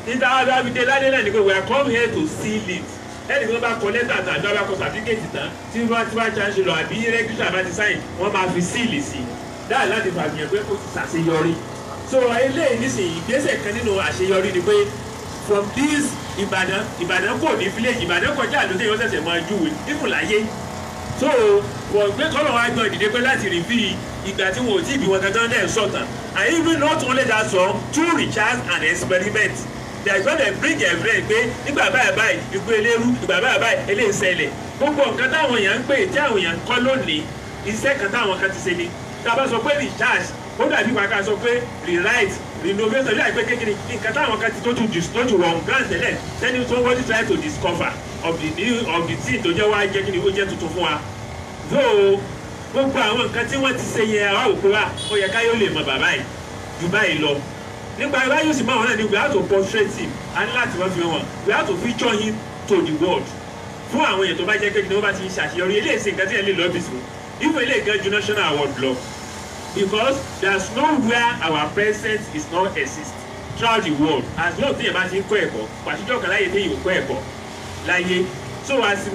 Speaker 4: Níta wá bá fi dé ládé náà ni pé we are come here to seal it. Ẹnì kan bá kọ lẹ́tà tàbí wọ́n bá kọ certificate tán, tí wọ́n ti bá chancellor àbí registrar bá ti sign, wọ́n máa fi seal sí i dáa láti fàmìyàn pé ó ti ṣàṣeyọrí. So eléyìí nísìnyí, ìgbésẹ̀ kan nínú àṣeyọrí ni pé from this Ìbàdàn, Ìbàdàn kò ní village, Ìbàdàn kọjá àdókè yóò ṣẹ̀ṣẹ̀ máa júwe even láyé. So wọ́n gbé kọ́lọ̀ wá gbọ́n ìdìde pé láti rí bí ìgbà tí wọn ò tí ì bí wọn kankan náà sọ̀tàn. And even not only that, so through recharge and experiment, there is when they bring evidence pé nígbà báyìí báyìí ìgbé eléru, ìgbà báyìí báyìí eléyìí ṣẹlẹ̀. Gbogbo nǹkan táwọn èèyàn ń pè tí àwọn èèyàn ń kọ́ lónìí, iṣẹ́ kan táwọn kan ti ṣe ni. Tá a bá sọ pé recharge, ó dàbí pàkà sọ pé rewrite, renovation, bí àìpé kékeré nǹkan táwọn kan ti tó ti wrong ground tẹ́lẹ̀, tẹ́ni tó wọ́n ti try to discover of the new of the thing tó jẹ́ wá jẹ́ kí ni ó jẹ́ tuntun fún wa. So gbogbo àwọn nǹkan tí wọ́n ti ṣe yẹn, àwa ò pé wa ó yẹ káyọ̀ lè mọ bàbá yìí ju báyìí lọ. Nípa báyìí sì máa wọn náà ni we have to portrait him, a ní láti wọ́n fi hàn, we have to feature him to the world fún àwọn èèyàn tó bá jẹ́ pé kí ni wọ́n bá ti ń ṣàṣeyọrí. Eléyìí ṣe nǹkan tí ẹ̀ lè lọ́bì fún even eléyìí gan ju national award lọ, because there is nowhere our presence is not exist throughout the world. As long as téèyàn bá ti ń kọ́ ẹ̀kọ́ pàṣíjọ́ kan láyé, téèyàn ò kọ́ ẹ̀kọ́ láyé. So as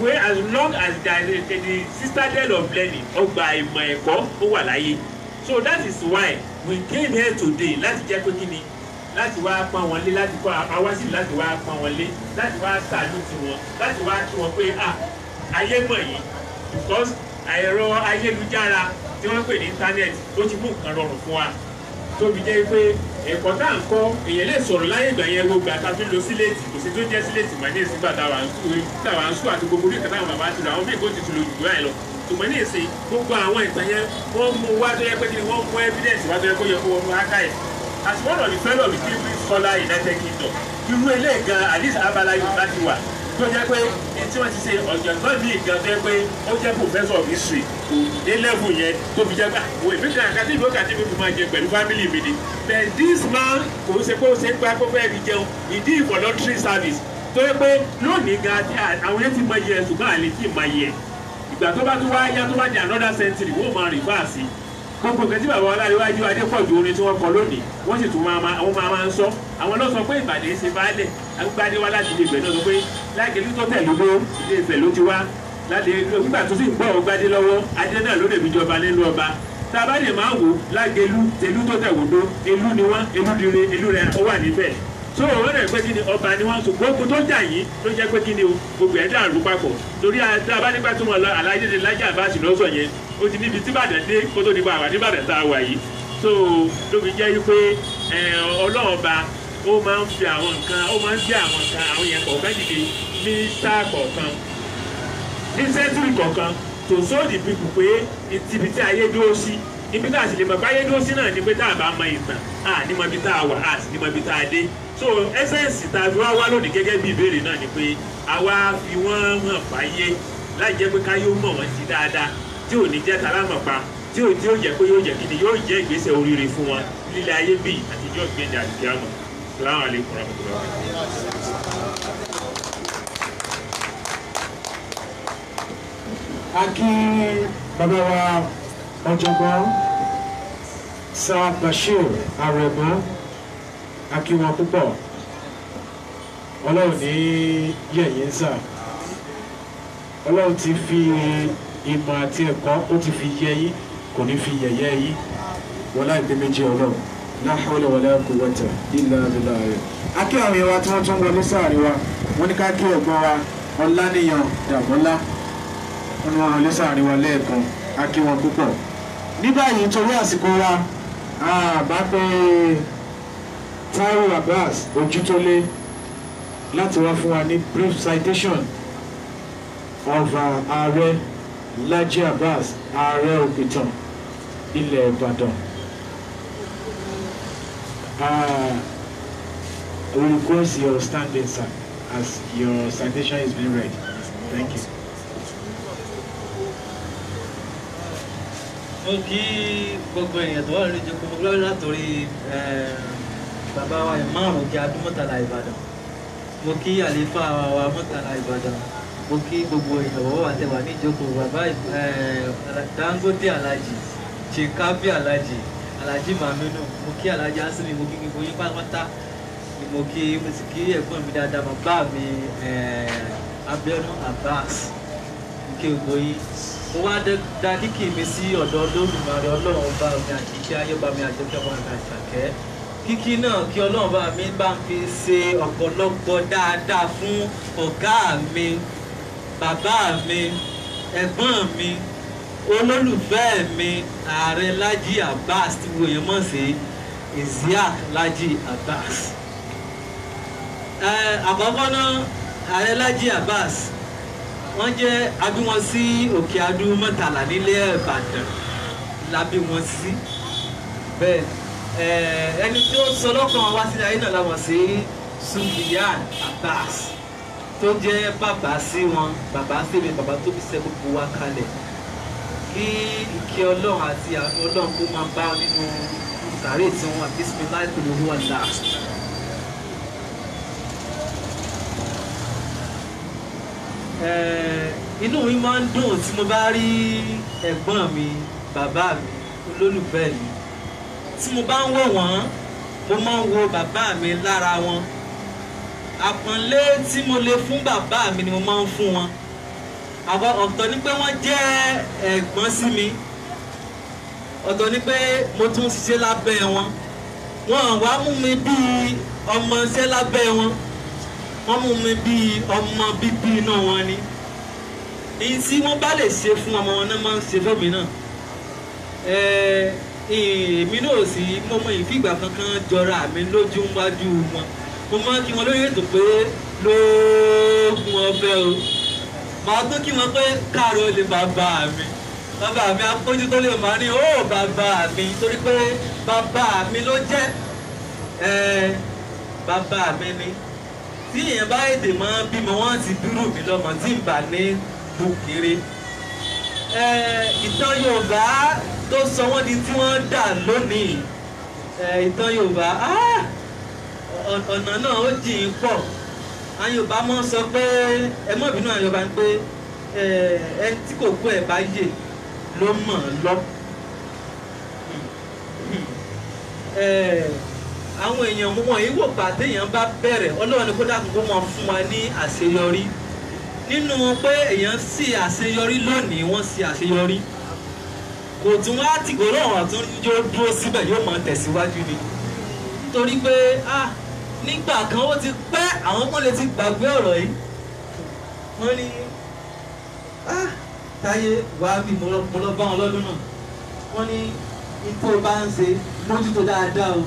Speaker 4: long as there is the citadel of learning, ọgbà ìmọ̀ ẹ̀kọ́ ó wà láyé. So that is why we came here today, láti jẹ́ pé kí ni, láti wá pọ́n wọn lé, láti kọ́ àwa sí, láti wá pọ́n wọn lé, láti wá salute wọn, láti wá kí wọn pé ah, ayé mọ̀ yìí, because ẹ̀rọ ayélujára tí wọ́n ń pè ní internet, ó ti mú nǹkan rọrùn fún wa, tóbi jẹ́ pé ẹ̀kọ́ tá à ń kọ́, èèyàn lè sọ̀rọ̀ láyé ìgbà yẹn. Gbogbo àtà fi ń lo síléètì, kò sí tó jẹ́ síléètì mọ́ ní ìsìngbà táwa ń sùn àti gbogbo orí ìkàtà àwọn bàbá ti lò, àwọn míì kò ti tún lo jù báyìí lọ. Ṣùgbọ́n ní ìsìn gbogbo àwọn ìtàn yẹn wọ́n mú wá tó yẹ pé kí ni wọ́n mú evidence wá tó yẹ kó yẹ kó wọnú archive. As one of the fellow of the Cambridge Scholar United Kingdom, irú eléyìí gan at least abala Yorùbá ti wà tó jẹ́ pé tí wọ́n ti ṣe ọ̀jọ̀gbọ́n mi gan tó jẹ́ pé ó jẹ́ professor of history kò dé level yẹn tó fi jẹ́ pé àwọn èmi kan àkàtì ìlú kàtí mi fi máa jẹ pẹ̀lú family mi ni. But this man kò ṣe pé ó ṣe ń pa kó fẹ́ fi jẹun, he did voluntary service tó yẹ pé lónìí gan àwọn yẹn ti mọ iye ṣùgbọ́n àlè tí mọ iye. Ìgbà tó bá tún wá yá tó bá di another century wọ́n máa reverse gbogbo nǹkan tí bàbá Ọláléwájú Adépọ̀jù orin tí wọ́n kọ lónìí wọ́n sì tún máa ń sọ. Àwọn ló sọ pé Ìbàdàn ṣe baálẹ̀ agbádé wá láti Ilé Ifẹ̀ náà sọ pé Lágelú tó tẹ̀lé ló Ilé Ifẹ̀ ló ti wá láti nígbà tó sì ń gbọ́ ọgbádé lọ́wọ́ adé náà ló lè fi jọba nínú ọba. Tá a bá lè máa wò Lágelú tẹ̀lú tó tẹ̀wòdó elú ni wọ́n elú dire elú rẹ̀ ó wà níbẹ̀. So wọ́n rẹ̀ pé kí ni ọba ni wọ́n sọ gbogbo tó jà yìí ló jẹ́ pé kí ni o gbogbo ẹ̀ dàrú papọ̀ torí tá a bá nígbà tó wọn lọ aláìdédé Lájí Abbas ló sọ yẹn ó ti níbi tí Ìbàdàn dé kó tó nípa àwà níbàdàn tá a wà yìí. So ló fi jẹ́ wípé Ọlọ́run ọba ó máa ń fi àwọn nǹkan ó máa ń gbé àwọn nǹkan àwọn yẹn kọ̀ọ̀kan dìde ní sáà kọ̀ọ̀kan ní sẹ́ńtúrì kọ̀ọ̀kan to show the people pé ibi tí ayé dúró sí ibi tá a sì lè mọ̀ pé ayé dúró sí náà ni pé tá a bá mọ ìtàn a ní mọ ibi tá a wà a sì ní mọ ibi tá a dé. So essence tá a fi wá wá lónìí gẹ́gẹ́ bí ìbéèrè náà ni pé àwa fi wọ́n hàn fáyé láì jẹ́ pé káyé ó mọ̀ wọ́n sí dáadáa tí ò ní jẹ́ talámọ̀pa tí ò tí ó jẹ́ pé yóò jẹ́ kí ni yóò jẹ́ ìgbésẹ̀ oríire fún wọn lílẹ̀ ayé bíi àtijọ́ ìgbéǹde àlùkìyámọ̀. Assalamu alaikum warahmatullahi.
Speaker 1: A kí bàbá wa ọ̀jọ̀gbọ́n Sir Bashir Arẹ̀mọ, a kí wọn púpọ̀. Ọlọ́run ní yẹ̀yìn sà, Ọlọ́run ti fi ìmọ̀ àti ẹ̀kọ́ ó ti fi yẹ yín kò ní fi yẹ̀yẹ́ yín wọlá ìpè méjì Ọlọ́run la hawla wala quwwata illa billah. A kí àwọn èèyàn wa tí wọ́n tún wọlé sáàrin wa, wọ́n ní ká kí ẹ̀gbọ́n wa Ọláníyàn Dàmọ́lá, wọ́n ní wọ́n wọlé sáàrin wa lẹ́ẹ̀kan, a kí wọn púpọ̀. Ní báyìí torí àsìkò wa a bá pé Taiwo Abbas Ojútólé láti wá fún wa ní brief citation of Ààrẹ Laji Abbas, Ààrẹ Òpìtàn ilẹ̀ Ìbàdàn. We request your standing, sir, as your citation is being read. Thank you.
Speaker 5: Mo kí gbogbo èèyàn tó wà lórí ìjókòó, mo gbọ́dọ̀ látòrí bàbá wa ìmáàmù Òkè Adó Mọ́tàlá Ìbàdàn, mo kí àléfà wa Mọ́tàlá Ìbàdàn, mo kí gbogbo ìyàwó àtẹwà ní ìjókòó, bàbá Dangote Alhaji, Chikabi Alhaji, Alhaji Maminu, mo kí Alhaji Asimi, mo kí gbogbo yín pátápátá ni mo kí, mo sì kí ẹ̀gbọ́n mi dáadáa, bàbá mi Abiodun Abbas, mo kí gbogbo yín. Mo wá da kíkì mi sí ọ̀dọ̀ Olódùmarè Ọlọ́run ọba mi àjíkẹ́ ayé ọba mi àjọkẹ́ ọba mi àṣàkẹ́. Kíkí náà kí Ọlọ́run bá mi bá ń fi ṣe ọ̀pọ̀lọpọ̀ dáadáa fún ọ̀gá mi, bàbá mi, ẹ̀gbọ́n mi, olólùfẹ́ mi, Ààrẹ Laji Abbas tí gbogbo èèyàn mọ̀ sí Isiaq Laji Abbas. Àkọ́kọ́ náà, Ààrẹ Laji Abbas wọ́n jẹ́ abí wọn sí Òkè Adó Mọ́tàlá nílé Ìbàdàn lábí wọn sí. Bẹ́ẹ̀ ẹni tí ó sọ lọ́kàn wá sílẹ̀ ayé náà la mọ̀ sí Sufiyan Abbas tó jẹ́ bàbá sí wọn, bàbá sí mi, bàbá tó fi ṣe gbogbo wa kalẹ̀. Kí ìkẹ́ Ọlọ́run àti àánú Ọlọ́run kó máa bá nínú sàárè tí wọ́n bisimilahi kò lóru wà láà. Inú mi máa ń dùn tí mo bá rí ẹ̀gbọ́n mi, bàbá mi, olólùfẹ́ mi. Tí mo bá ń wò wọ́n, mo máa ń wo bàbá mi lára wọn. Àpọ́nlé tí mo lè fún bàbá mi ni mo máa ń fún wọn. Àwọn ọ̀tọ̀ ni pé wọ́n jẹ́ ẹ̀gbọ́n sí mi, ọ̀tọ̀ ni pé mo tún ṣiṣẹ́ lábẹ́ wọn. Wọ́n wá mú mi bíi ọmọọṣẹ́ lábẹ́ wọn, wọ́n mú mi bíi ọmọ bíbí inú wọn ni. Èyí tí wọ́n bá lè ṣe fún ọmọ wọn náà máa ń ṣe fẹ́mi náà. Èmi náà sì mo mọ ìfìgbà kankan jọra mi lójú wájú wọn. Mo máa ń kí wọn lórí ètò pé lóògùn ọbẹ̀ o, Màá tún kí wọn pé káàró lè bàbá mi. Bàbá mi apójú tó lè máa ní ó bàbá mi torí pé bàbá mi ló jẹ́ bàbá mi ni. Tí èèyàn bá èdè máa bímọ wọ́n ti dúró mi lọ́mọ tí ń bà ní bukiri. Ìtàn Yorùbá tó sọ wọ́n di tí wọ́n dà lónìí. Ìtàn Yorùbá ọ̀nà náà ó jìn pọ̀. Àwọn Yorùbá máa ń sọ pé ẹ mọ̀ bínú àwọn Yorùbá ń pé ẹni tí kò kó ẹ̀ bá yè ló mọ̀ lọ. Àwọn èèyàn wọn yìí wò gbà téèyàn bá bẹ̀rẹ̀ Ọlọ́run ni kó dákun kó máa fún wa ní àṣeyọrí. Nínú pé èèyàn sì àṣeyọrí lónìí wọ́n sì àṣeyọrí. Kò tún wá tìgbò lọ́wọ́ tún yóò dúró síbẹ̀ yóò máa tẹ̀síwájú ni. Nítorí pé nígbà kan ó ti pẹ́ àwọn kan lè ti gbàgbé ọ̀rọ̀ yìí. Wọ́n ní Táyé wá bí mo lọ bá wọn lọ́dún náà. Wọ́n ní tó bá ń ṣe mójútó dáadáa o.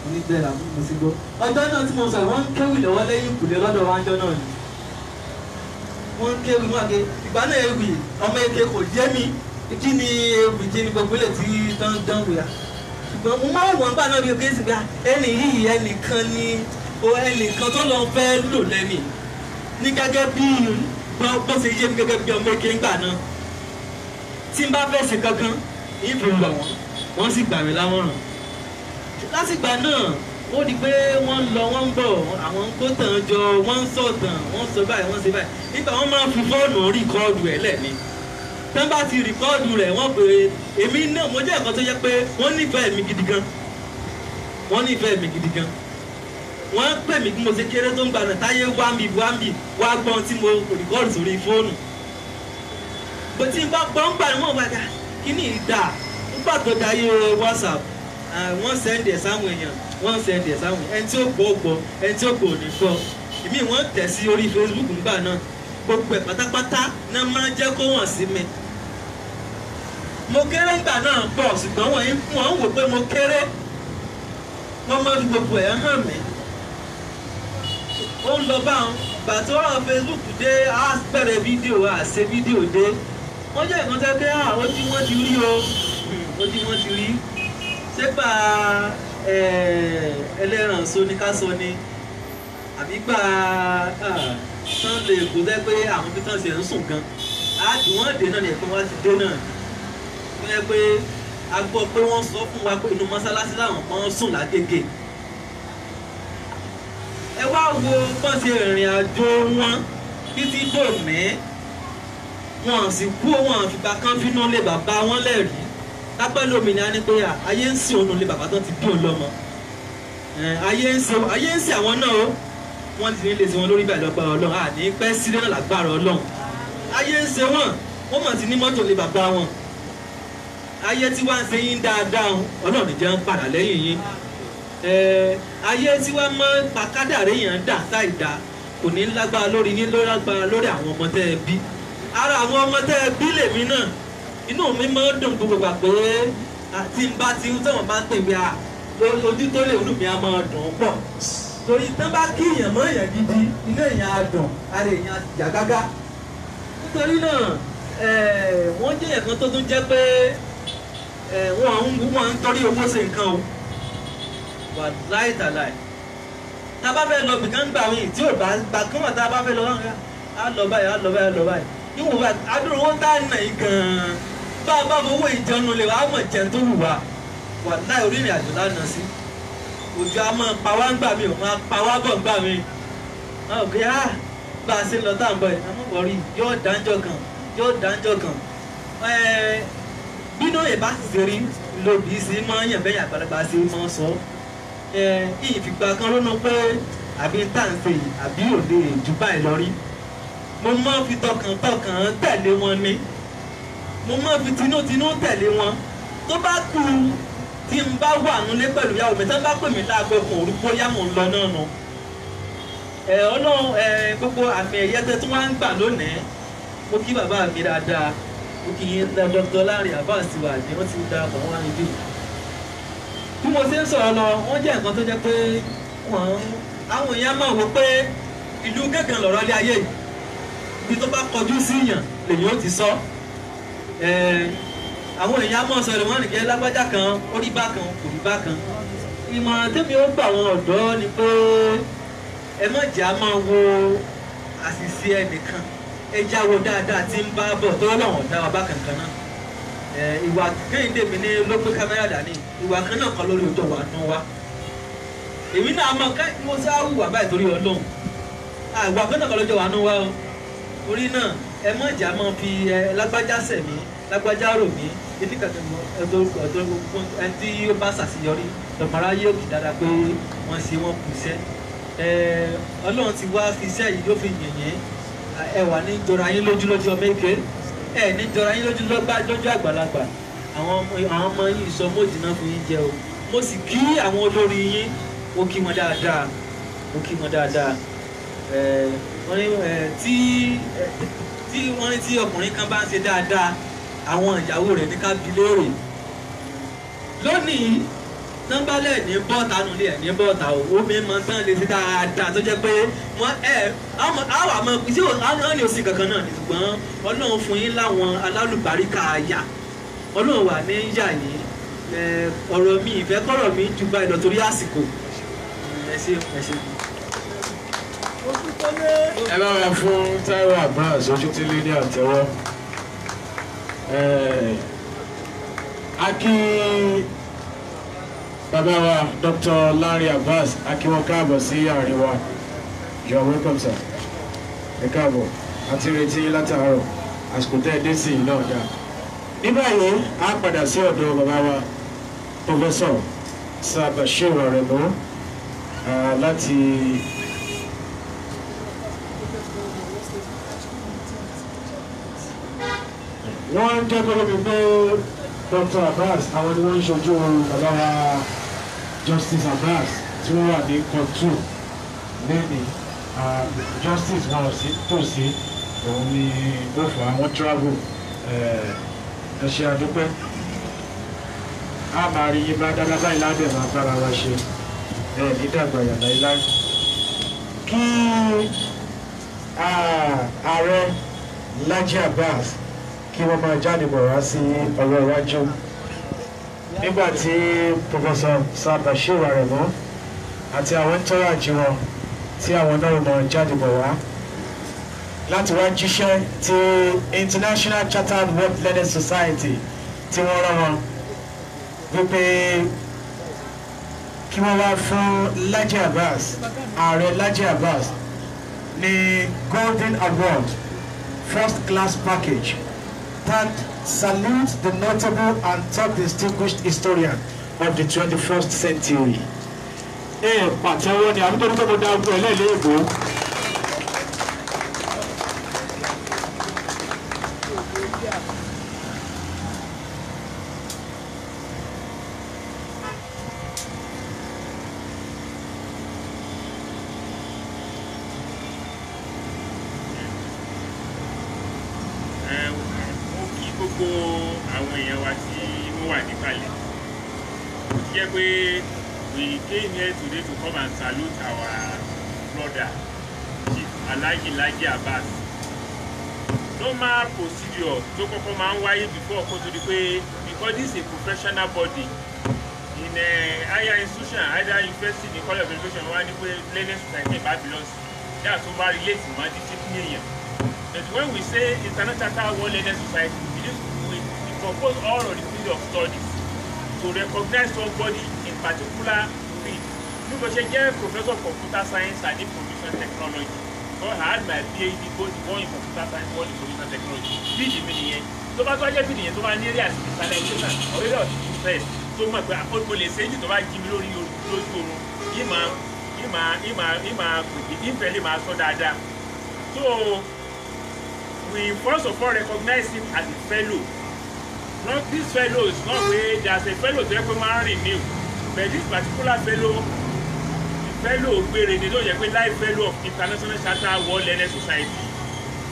Speaker 5: Mo ní bẹ́ẹ̀ làwọn mo ti gbọ́. Ọjọ́ náà tí mo sọ wọ́n ń kéwì lọ́wọ́ lẹ́yìn ìkùlé lọ́dọ̀ wájọ́ náà ni. Wọ́n ń kéwì wọ́n àgé ìgbà náà ewì ọmọ eke kò yé mi kí ni ewì kí ni gbogbo ilé tí tán dán wò ya. Ṣùgbọ́n mo máa ń wọ̀n gbà náà bí oge sì gbà ẹnì yìí ẹnìkan ni ẹnìkan tó lọ fẹ́ lò lẹ́nì ní gẹ́gẹ́ bí bó ṣe yé mi gẹ́gẹ́ bí ọmọ eke ńgbà náà. Tí n bá fẹ́ ṣe kankan ìfì lọ wọ́n wọ́n sì gbà mí lámọ̀ràn. Látìgbà náà ó di pé wọ́n ń lọ wọ́n ń bọ̀ àwọn ń kó tàn jọ wọ́n ń sọ̀tàn wọ́n ń sọ báyìí wọ́n ń ṣe báyìí. Nígbà wọ́n máa ń fi fóònù rìkọ́ọ̀dù ẹ̀ lẹ́ni. Tán bá ti rìkọ́ọ̀dù rẹ̀ wọ́n pè é èmi náà mo jẹ́ ẹ̀kan tó jẹ́ pé wọ́n nífẹ̀ẹ́ mi gidi gan. Wọ́n nífẹ̀ẹ́ mi gidi gan. Wọ́n pè mí bí mo ṣe kéré tó ń gbà náà Táyé wá mi wá mi wá gbọ́n tí mo rìkọ́ọ̀dù sórí fóònù. Bó ti ń bá gbọ́n gbà wọ́n wá dá kí ni ìdá nígbà tó dayé WhatsApp wọ́n sẹ́ndì ẹ̀ sáwọn èèyàn wọ́n sẹ́ndì ẹ̀ sáwọn ẹni tí ó gbọ́ gbọ́ ẹni tí ó gbọ́ ò ní gbọ́. Èmi wọ́n tẹ̀ sí orí Facebook nígbà náà gbogbo ẹ̀ pátápátá náà máa ń jẹ́ kó wọ̀n sí mi. Mo kéré ńgbà náà pọ̀ ṣùgbọ́n wọ́n ń wò pé mo kéré wọ́n máa fi gbogbo ẹ̀ hàn mí. Ó ń lọ báwọn gbà tó rà Facebook dé á bẹ̀rẹ̀ fídíò á ṣe fídíò dé wọ́n jẹ́ ìkan tẹ́ pé ojú wọn ti rí o ojú wọn ti rí. Ṣé gbà ẹlẹ́ran so ni ká sọ ni àbí gbà tán lè kó tẹ́ pé àwọn bí tán ṣe ń sùn gan wọ́n dé náà ní ẹ̀kọ́ wá ti dé náà wọ́n yẹ pé a gbọ́ pé wọ́n sọ fún wa pé inú mọ́sálásí làwọn kan ń sùn lágége. Ẹ wá wo bọ́n ṣe ìrìn àjò wọn títí dòní wọn sì kú wọn fìgbà kan fínú lé bàbá wọn lẹ́rìí. Lápẹ́ lómìnira ni pé ayé ń sìn òun lé bàbá tán ti bí òun lọ́mọ. Ayé ń sìn àwọn náà o wọ́n ti ní lè ṣe wọn lórí bẹ́ẹ̀ lọ́gbàrá Ọlọ́run àní pẹ́ sílé náà lágbára Ọlọ́run. Ayé ń ṣe wọ́n wọ́n mọ̀ sí ní mọ́tò lé bàbá wọn. Ayé tí wàá ń ṣe yín dáadáa Ọlọ́run ní jẹ́ ń padà lẹ́yìn yín. Ayé tí wàá mọ́ pàkádàrẹ́ yẹn dà táì dá kò ní lágbára lórí yín lórí lágbára lórí àwọn ọmọ tẹ́ ẹ bí. Ara àwọn ọmọ tẹ́ ẹ bí lèmi náà inú mi máa ń dùn gbogbo gbà pé tí n bá ti ń tẹ̀wọ̀n bá ń pè mí ojú tó lè inú mi á máa dùn pọ̀. Torí tán bá kí èèyàn mọ́ èèyàn gidi inú èèyàn á dùn ara èèyàn á yá gágá. Nítorí náà wọ́n jẹ́ èèyàn kan tó tún jẹ́ pé wọ́n ń torí owó ṣe nǹkan o. Wàláì tàláì. Tá a bá fẹ́ lọ bìkan gbà mí tí ò bá gbà kán wà tá a bá fẹ́ lọ á lọ báyìí á lọ báyìí á lọ báyìí. Níwọ̀n bá adúrò owó tá a nà yìí gan-an bá a bá fowó ìjẹun lè wá mọ̀ jẹun tó wù wá. Wàláì orí ìrìn àjò lánàá sí. Òjò a máa pa wá ń gbà mí ò máa pa wá bọ̀ ń gbà mí. Ọ̀gá á bá a ṣe ń lọ tá à ń bọ̀ yìí àmọ́ wọ̀rí yóò dáńjọ́ kan yóò dáńjọ́ kan. Bínú ìbá sì rí lòdì sí máa ń yàn bẹ́yìn àgbàlagbà sí máa ń sọ. Ìfìgbà kan ronú pé àbí tá à ń ṣe yìí àbí òde jù báyìí lọ rí. Mo máa ń fi tọkàntọkàn tẹ̀lé wọn ni. Mo máa ń fi tinútinú tẹ̀lé wọn. Tó bá kú tí n bá wà nílé pẹ̀lú ìyàwó mi tí wọ́n bá pè mí láago kan òru bóyá mò ń lọ náà nù. Ọlọ́run gbogbo àmì ẹ̀yẹ tẹ́ tí wọ́n ń gbà lónìí mo kí bàbá mi dáadáa mo kí yín Dr. Lanre Abbas wà ní wọ́n ti darapọ̀ wọ́n wá níbí. Bí mo ṣe ń sọ̀rọ̀ lọ wọ́n jẹ́ nǹkan tó jẹ́ pé wọ́n àwọn èèyàn máa wò pé ìlú gángan lọ̀rọ̀ ilé ayé yìí. Ibi tó bá kọjú sí yàn lèyìn ó ti sọ. Àwọn èèyàn á mọ̀ sọ ìwọ̀n nìkẹ́ lágbájá kan ó rí bákan kò rí bákan. Ìmọ̀ràn tẹ́mi ó gbà àwọn ọ̀dọ́ ni pé ẹ má jẹ́ á máa wo àṣìṣe ẹnìkan, ẹ já wo dáadáa tí ń bá bọ̀ tó lọ́wọ́n dá wa bákan kan náà. Ìwà Kẹ́hìndé mi ní ló gbé kámẹ́rà dání, ìwà kan náà kan lórí ọjọ́ wa nù wa. Èmi náà mọ̀ ká mo sá hùwà báyìí torí Ọlọ́run. Ìwà kan náà kan lójó wa nù wa o. Torí náà ẹ má jẹ́ á máa fi lágbájá sẹ̀ mí, lágbájá rò mí, ẹni kàtà ọ̀dọ́ ẹni tí ó bá ṣàṣeyọrí lọ́mọ̀rá yóò kì dáadáa pé wọ́n ṣe wọ́n kù iṣẹ́. Ọlọ́run ti wá fi iṣẹ́ yìí ló fi yìnyín. Ẹ wà ní jọra yín lójú lójú ọmọ èké, ẹ ní jọra yín lójú lójú àgbàlagbà. Àwọn ọmọ yìí sọ mọ́jì náà fún yín jẹ o. Mo sì kí àwọn olórí yín, mo kí wọn dáadáa, mo kí wọn dáadáa. Wọ́n ní tí wọ́n ní tí ọkùnrin kan bá ń ṣe dáadáa, àwọn ìyàwó rẹ̀ ní ká bi léèrè. Lónìí nọ́mbálẹ̀ ní bọ́ọ̀tà nulẹ̀ ní bọ́ọ̀tà o, omi máa ń tán lè ṣe dáadáa tó jẹ́ pé wọ́n ẹ̀ àwọn àmọ́ tí wọ́n ní oṣù kankan náà ní, ṣùgbọ́n Ọlọ́run fún yín láwọn alálùbáríkà àyà. Ọlọ́run wà ní yà yín. Ọ̀rọ̀ mi ìfẹ́ kọ́rọ̀ mi ju báyìí lọ torí àsìkò. Ẹ ṣé, ẹ ṣé.
Speaker 1: Ẹ bá wa fún Táíwò Abbas Ojútílé ní àtẹ́wọ́. A kí bàbá wa Dr. Lanre Abbas, a kí wọn káàbọ̀ sí àárín wa. You are welcome, sir. Ẹ káàbọ̀, àti retí látàárọ̀, àsìkò tẹ́ ẹ dé sí yìí náà dáa. Ní báyìí, a padà sí ọ̀dọ̀ bàbá wa Professor Sir Bashir Aremu láti wọ́n jẹ́ pé lómi pé Dr. Abbas àwọn ni wọ́n ń ṣojú bàbá wa Justice Abbas tí wọ́n wà ní kọ́tù lẹ́ni. Justice wọn ò sí tòsí, òun ni ó fà á, wọ́n travel. Ẹ ṣe àdúpẹ́, a máa rí yín bá dáadáa báyìí lábẹ́ máa bára wa ṣe, ẹ ní dàgbà yàrá ilá. Kí ààrẹ Laji Abbas kí wọ́n máa jáde bọ̀ wá sí ọwọ́ iwájú nígbà tí Professor Sir Bashir Aremu àti àwọn ń tọ́ra jí wọn tí àwọn náà máa jáde bọ̀ wá láti wá jíṣẹ́ ti International Chartered World Learning Society tí wọ́n rán wọn wípé kí wọ́n wá fún Laji Abbas, ààrẹ Laji Abbas ní Golden Award First Class Package that salutes the notable and top distinguished historian of the 21st century. Ẹ pàtẹ́wọ́ ni àbí torí pé mo dá ogun ẹlẹ́ẹ̀lẹ́ èbó.
Speaker 4: Mo kí gbogbo àwọn èèyàn wa tí wọ́n wà níkàlẹ̀. Ó ti jẹ́ pé we came here today to come and salute our brother Chief Alhaji Laji Abbas. Normal procedure tó kọ́kọ́ máa ń wáyé before kó tó di pé, because this is a professional body in a higher institution, either university ní college of education, wọ́n á ní pé learning society bá belong sí, that's over relate mọ́ discipline èèyàn. But when we say International World Learning Society, we propose all of the field of studies to recognize somebody in particular field. Bí mo ṣe jẹ́ professor of computer science and information technology, because I had my PhD both one in computer science, one in information technology. Field mi nìyẹn. Tó bá tó wá jẹ́ field yẹn tó bá ní area specialization or area of interest tó mọ̀ pé mo lè ṣe é jù tó bá jí mi lórí lójú oorun, ìmọ̀ ìfẹ́ lè máa sọ dáadáa. So we first of all recognize him as a fellow. Not this fellow is not way there's a fellow tó yẹ pé máa ń renew, but this particular fellow, the fellow gbére ni tó yẹ pé life fellow of International Chartered World Learning Society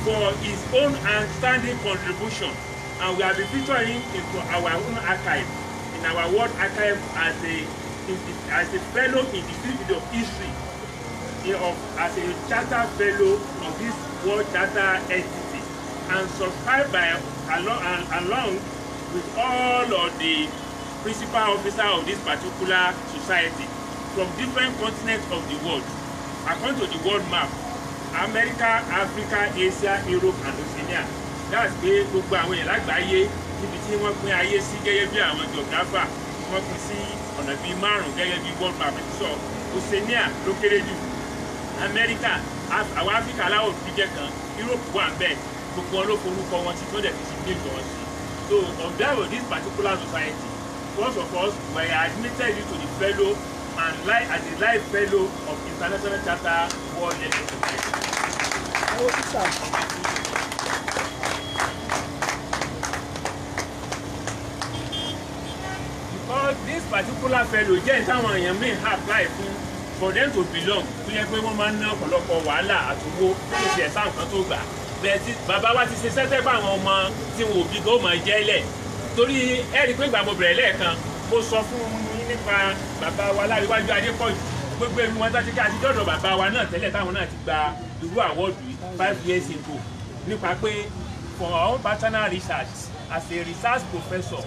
Speaker 4: for his own outstanding contribution, and we have been featuring him into our own archive, in our world archive as a fellow in the field of history. as a charter fellow of this World Charter entity and subscribed by along with all of the principal officers of this particular society from different continents of the world. According to the world map, America, Africa, Asia, Europe and Oceania. That's pé gbogbo àwọn èèyàn lágbàáyé níbi tí wọ́n pín ayé sí gẹ́gẹ́ bí àwọn geographer wọ́n pín sí ọ̀nà bíi márùn-ún gẹ́gẹ́ bí world map ti sọ. Oceania ló kéré jù, America, àwọn Africa aláwọ̀ dúdú jẹ́ kan, Europe wà ń bẹ̀, gbogbo wọn ló forúkọ wọn sí tó dẹ̀ fi signature wọn sí. So on behalf of this particular society, first of all, we are admitted into the fellow and as a life fellow of International Charter World Learning Society. Because this particular fellow jẹ́ táwọn èèyàn míì apply fún for them to belong, tó yẹ pé wọ́n máa ń ná ọ̀pọ̀lọpọ̀ wàhálà àtúwó tó ṣe ẹ̀sán nǹkan tó gbà. Bẹ́ẹ̀ tí bàbá wa ti ṣe sẹ́sẹ́ fún àwọn ọmọ tí wọn ò bí kó máa jẹ́ lẹ̀. Torí ẹ rí i pé ìgbà mo bẹ̀rẹ̀ lẹ́ẹ̀kan, mo sọ fún yín nípa bàbá wa Láríwájú Adépọ̀jù. Gbogbo ẹnu wọn tàbí ká ti dọ̀dọ̀ bàbá wa náà tẹ́lẹ̀ táwọn náà ti gba irú àwọ́ọ̀dù yìí 5 years ago nípa pé for our own personal research as a research professor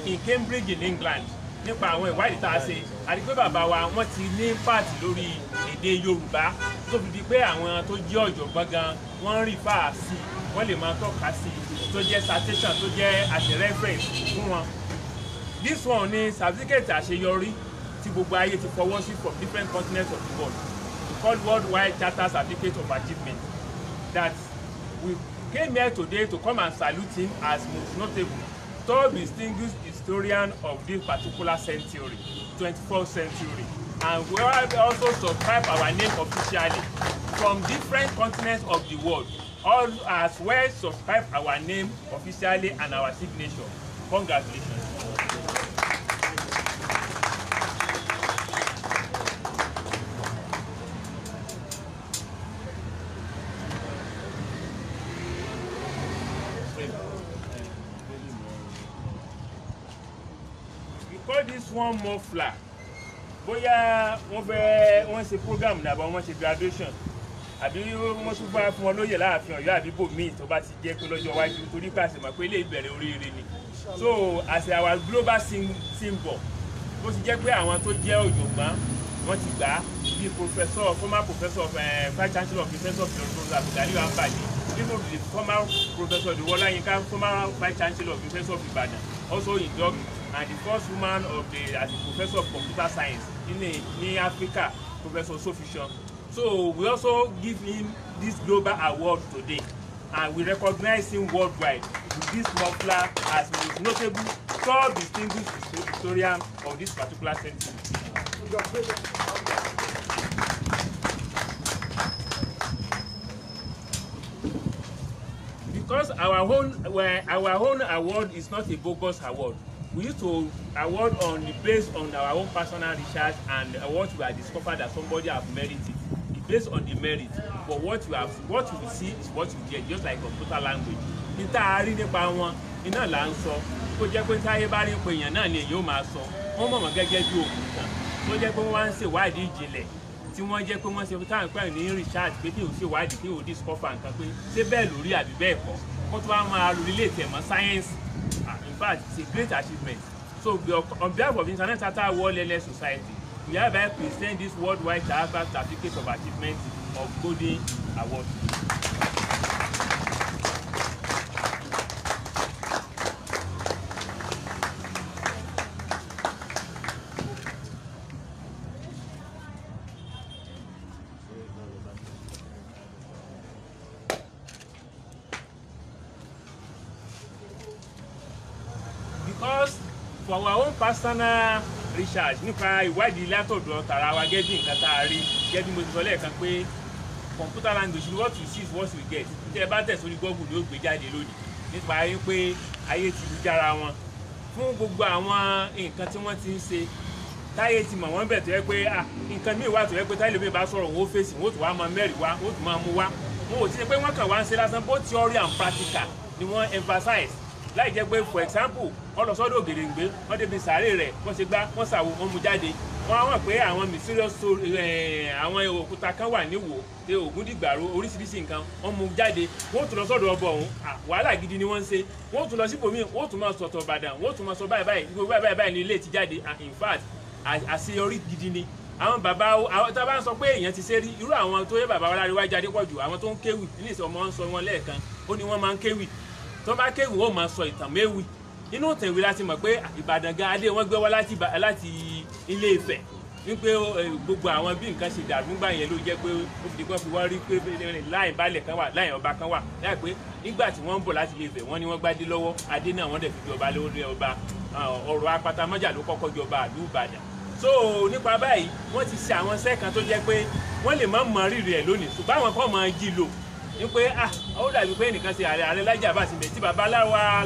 Speaker 4: in Cambridge in England nípa àwọn ìwádìí tá a ṣe àti pé bàbá wa wọ́n ti ní pàtì lórí èdè Yorùbá tó fi di pé àwọn tó jẹ́ ọ̀jọ̀gbọ́n gan wọ́n ń refer sí i, wọ́n lè máa tọ́ka sí i tó jẹ́ citation tó jẹ́ as a reference fún wọn. This one ni certificate àṣeyọrí tí gbogbo ayé ti fọwọ́ sí from different continents of the world. We call Worldwide Charter Certificate of Achievement that we came here today to come and salute him as most notable third distinguished historian of this particular century, 24th century. And we also subscribe our name officially from different continents of the world, all as well subscribe our name officially and our signature. Congratulations. We call this one muffler. Bóyá wọ́n fẹ́ wọ́n ṣe program ní àbá wọ́n ṣe graduation àbí wọ́n tún bá fún wọn lóyè láàfin Ọ̀yọ́ àbí bòmíì tó bá ti jẹ́ pé lọ́jọ́ iwájú torí pé àṣẹ mọ̀ pé ilé ìbẹ̀rẹ̀ oríire ni. So as our global symbol bó ti jẹ́ pé àwọn tó jẹ́ ọ̀jọ̀gbọ́n wọ́n ti gbà á bí professor former professor of vice chancellor of University of Ilorin Abdulganiyu Ambali, even the former professor Oduwolayinka, former vice chancellor of University of Ibadan, also inducted, and the first woman of the as a professor of computer science in Africa, Professor Sofishan. So we also give him this global award today, and we recognize him worldwide with this muffler as most notable third distinguished historian of this particular century. Because our own award is not a bogus award. We used to award on the based on our own personal research and what we have discovered that somebody have merited. It's based on the merit, but what you have, what you see is what you get, just like computer language. Ní tá a rí nípa wọn, iná là ń sọ. Kó jẹ́ pé táyé bá rí pé èèyàn náà ni èyí ó máa sọ. Wọ́n mọ̀ wọ́n gẹ́gẹ́ bí òkùnkàn tó jẹ́ pé wọ́n wá ń ṣèwádìí ìjìnlẹ̀ tí wọ́n jẹ́ pé wọ́n ṣe táwọn pẹ̀lú ní research pé kí o ṣèwádìí kí o discover nǹkan pé ṣé bẹ́ẹ̀ lórí àbí bẹ́ẹ̀ kọ́. Kó tó wá máa relate ẹ̀ mọ́ science. In fact, it's a great achievement. So we are, on behalf of International Charter World Learning Society, we hereby present this worldwide charter certificate of achievement of Golden Award. Because for our own personal research nípa ìwádìí látọ̀dọ̀ tara wa gẹ́gẹ́ bí nǹkan tá a rí gẹ́gẹ́ bí mo ti sọ lẹ́ẹ̀kan pé computer language what you see is what you get. Tí ẹ bá tẹ̀ sórí Google ni ó gbé jáde lónìí nípa pé ayé ti lu jára wọn fún gbogbo àwọn nǹkan tí wọ́n ti ń ṣe táyé ti mọ̀ wọ́n bẹ̀ tó yẹ pé nǹkan míì wà tó yẹ pé táyé lómi bá sọ̀rọ̀ wọ́n ó fèsì wọ́n ó tún wá máa mẹ́rìí wá wọ́n ó tún máa mú wá wọn ò ti ṣe pé wọ́n kàn wá ń ṣe lásán, both theory and practical ni wọ́n emphasize. Láì jẹ́ pé for example wọ́n lọ sọ́dọ̀ Ògèdèngbé, wọ́n débi sàárè rẹ̀, wọ́n ṣe gbá, wọ́n ṣàwo, wọ́n mú jáde. Wọ́n wọ́n pé àwọn mysterious àwọn òkúta kan wà níwò tí Ògúndìgbàrò oríṣiríṣi nǹkan wọ́n mú jáde. Wọ́n tún lọ sọ́dọ̀ ọbọ̀ ọ̀hún, wàhálà gidi ni wọ́n ń ṣe. Wọ́n tún lọ síbòmíì, wọ́n tún máa sọ̀tọ̀ Ìbàdàn, wọ́n tún máa sọ báyìí báyìí, gbogbo báyìí báyìí ní ilé ti jáde. In fact, àṣeyọrí gidi ni àwọn bàbá tá a bá ń sọ pé èèyàn ti ṣe rí. Irú àwọn tó yẹ bàbá wa Láríwájú Adépọ̀jù, àwọn tó ń kéwì ní ìsọ ọmọ ń sọ wọn lẹ́ẹ̀kan, ó ní wọ́n máa ń kéwì. Tó bá kéwì wọ́n máa sọ ìtàn méwì. Inú ìtàn ìwé láti mọ̀ pé Ìbàdàn gan adé wọ́n gbé wá láti Ilé Ifẹ̀, wípé gbogbo àwọn bí nǹkan ṣe dàrú ńgbà yẹn ló jẹ́ pé ó fi di pé wọ́n rí pé láì balẹ̀ kan wà, láì ọba kan wà, láì pé nígbà tí wọ́n ń bọ̀ láti Ilé Ifẹ̀ wọ́n ní wọ́n gbádé lọ́wọ́ adé náà, wọ́n dẹ̀ fi jọba lórí ọba. Ọ̀rọ̀ Apatamọ́jà ló kọ́kọ́ jọba ìlú Ìbàdàn. So nípa báyìí wọ́n ti ṣe àwọn iṣẹ́ kan tó jẹ́ pé wọ́n lè má mọ rírì ẹ̀ lónìí, ṣùgbọ́n àwọn kan máa jí lò ní pé ó dàbí pé ẹnìkan ṣe ààrẹ Lájí Abbas mẹ́ tí bàbá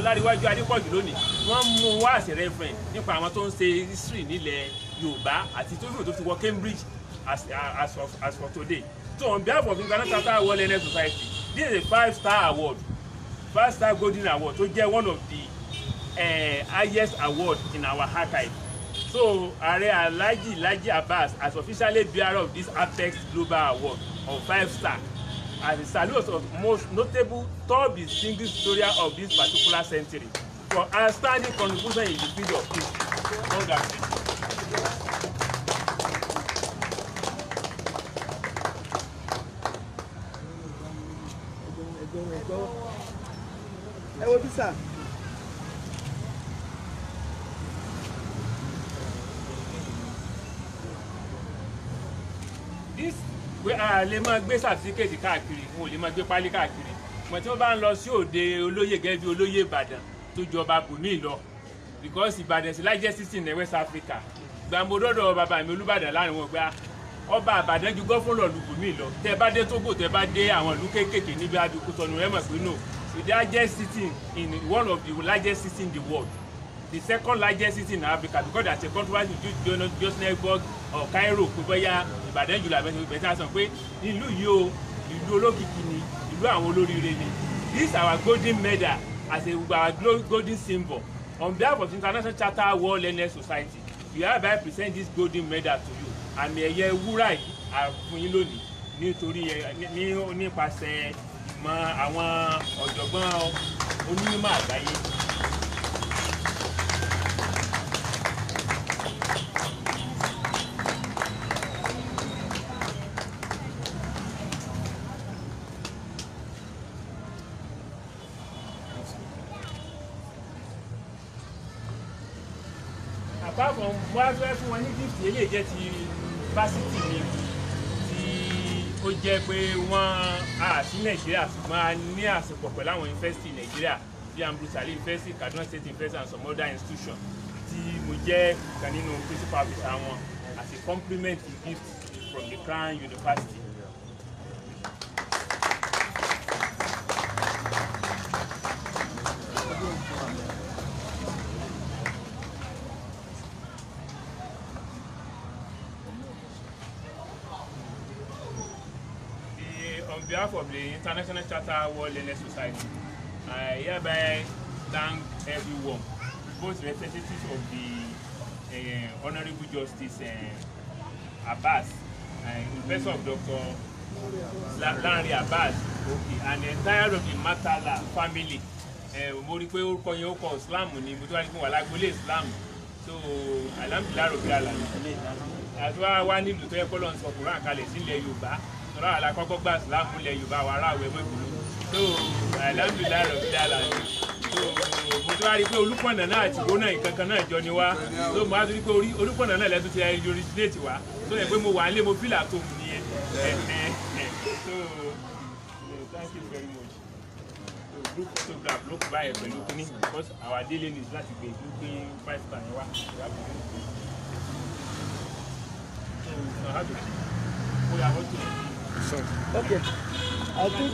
Speaker 4: Láríwájú Adépọ̀jù lónìí wọ́n mú wá àṣẹ reference nípa àwọn tó ń ṣe history nílẹ̀ Yorùbá àti tó fi wọ Cambridge as of today. So on behalf of International Charter World Learning Society, this is a 5-star award, 5-star golden award tó jẹ́ one of the highest award in our archive. So Ààrẹ Alhaji Laji Abbas as officially bearer of this Apex Global Award of 5-star as a salute of most notable top distinguished historian of this particular century for outstanding contribution in the field of history. Congratulations.
Speaker 2: Ẹ wo bí sà.
Speaker 4: This pé a lè máa gbé sàtífíkètì káàkiri, wọn ò lè máa gbé pálí káàkiri. Mọ̀ tí wọ́n bá ń lọ sí òde olóyè gẹ́gẹ́ bí olóyè Ìbàdàn tó jọba bùnmí lọ, because Ìbàdàn is largest city in West Africa. Gbàmúdọ́dọ̀ bàbá mi Olúbàdàn láàrin wọn pé ọba Ìbàdàn ju gọ́fúnà lù bùnmí lọ. Tẹ bá dé Tógò, tẹ bá dé àwọn ìlú kéékèèké níbi Abẹ́òkúta rẹ mọ̀ pé no, the largest city in one of the largest cities in the world, the second largest city in Africa, because there's a controversy between Johannesburg or Cairo pé bóyá Ìbàdàn jùlọ àbẹ̀tẹ̀ bẹ̀tẹ̀ sọ pé ìlú yìí o, ìlú olókìkí ni, ìlú àwọn olóríire ni. This is our golden medal as our golden symbol. On behalf of International Charter World Learning Society, we hereby present this golden medal to you. Àmì ẹ̀yẹ wúrà yìí a fún yín lónìí nítorí nípasẹ̀ ìmọ̀ àwọn ọ̀jọ̀gbọ́n onímọ̀ àgbáyé. Apart from wọ́n á fẹ́ fún wọn ní gift, eléyìí jẹ́ ti fásitì mi tí ó jẹ́ pé wọ́n á sí Nàìjíríà, ṣùgbọ́n a ní àsopọ̀ pẹ̀lú àwọn yunifásitì Nàìjíríà bíi Ambrose Ali University, Kaduna State University and some other institution tí mo jẹ́ kan nínú principal officer wọn as a compliment gift from the Crown University. On behalf of the International Charter World Learning Society, I hereby thank everyone, both representatives of the Honorable Justice Abbas, in person of Dr. Lanre Abbas, okay, and the entire of the Murtala family. Mo rí pé orúkọ yẹn ó kọ Islam ni, mo tó wá ní fún wa lágbolé Islam. So alhamdulillah rabbil alamin. Àti wá nílùú tó yẹ kó lọ́n sọ Kùránì kalẹ̀ sílẹ̀ Yorùbá. Sọ̀rọ̀ àlàkọ́kọ́ gba Islam ilẹ̀ Yorùbá wa aráàwẹ̀ mọ́ ìbùnú. So alhamdulillah rabbil alamin. So mo tún wá rí i pé Olúpọ̀nà náà àti ìwọ náà nǹkan kan náà jọ ni wá. So mo wá tún rí i pé Olúpọ̀nà náà lẹ́tún ti originate wá. So yẹ pé mo wà nílé mo fílà tó mu nìyẹn. So thank you very much. So group photograph ló kù báyẹn pẹ̀lú kínní because our daily news láti gbé gbé 5-star yẹn wá. So how to ó yà wọ́n tó.
Speaker 2: Okay, I think.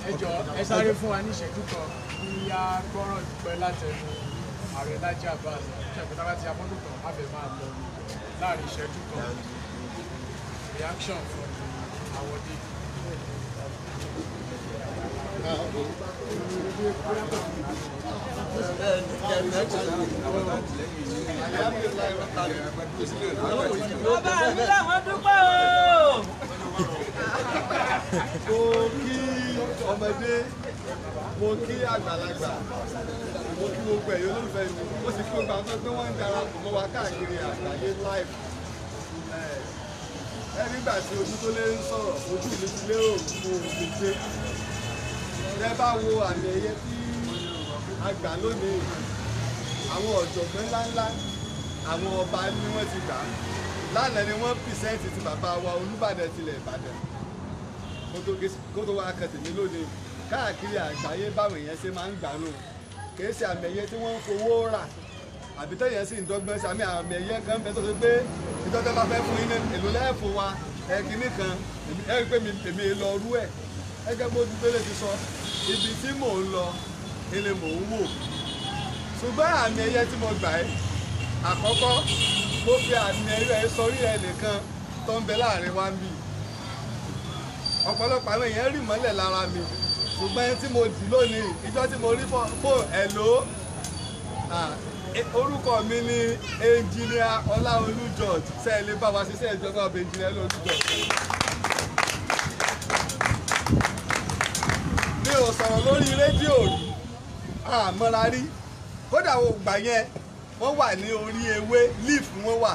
Speaker 1: Ẹ jọ̀ọ́ ẹ sáré fún wa ní ìṣẹ́jú kan kí a gbọ́rọ̀ dúpẹ́ látẹnu ààrẹ Laji Abbas ṣàpẹta láti amọ́tò tán a fẹ́ máa lọ láàrin ìṣẹ́jú kan reaction from Awode.
Speaker 5: Bàbá mi làwọn dúpẹ́ o.
Speaker 6: Mo kí ọmọdé, mo kí àgbàlagbà, mo kí gbogbo ẹ̀yin olólùfẹ́ mi, mo sì kí gbogbo àwọn tó pé wọ́n ń darapọ̀ mọ́ wa káàkiri àgbáyé live. Ẹ nígbà tí ojú tó lé ń sọ̀rọ̀, ojú mi ti lérò mo lè gbé. Ẹ bá wo àmì ẹ̀yẹ tí a gbà lónìí, àwọn ọ̀jọ̀gbọ́n ńláńlá, àwọn ọba ni wọ́n ti gbà. Lánàá ni wọ́n pìsẹ́ǹtì ti bàbá wa Olúbàdàn tilẹ̀ Ìbàdàn kó tó wá kan tèmi lónìí. Káàkiri àgbáyé báwọn èèyàn ṣe máa ń gbà nù, kìí ṣe àmì ẹ̀yẹ tí wọ́n ń fowó rà àbí tẹ̀yẹ̀ sì ń dọ́gbọ́n sí àmì ẹ̀yẹ kan bẹ́ẹ̀ tó ṣe pé ìtọ́jú bá fẹ́ fún yín èlò lẹ́ẹ̀fún wa ẹ̀kíní kan ẹ rí i pé èmi lọ rú ẹ̀. Ẹgẹ́ bó ti tẹ́lẹ̀ ti sọ, ibi tí mò ń lọ ilé mò ń wò. Ṣùgbọ́n àmì ẹ̀yẹ tí mo gbà ẹ́ àkọ́kọ́, mo fi àmì ẹ̀yẹ sọrí ẹnìkan tó ń bẹ láàrin wa ń bì. Ọ̀pọ̀lọpọ̀ àwọn èèyàn rì mọ́lẹ̀ lára mi, ṣùgbọ́n ẹni tí mo dì lónìí, ìjọ́ tí mo rí fóònù ẹ̀lò, orúkọ mi ni Engineer Ọláolú George. Ṣé ẹ lè bá wa ṣiṣẹ́ ìjọba ọbẹ̀ Engineer Ọláolú George? Mi ò sọ̀rọ̀ lórí rédíò rí, àmọ́ra rí. Kódà wo gbà yẹn, wọ́n wà ní orí ewé leaf wọ́n wà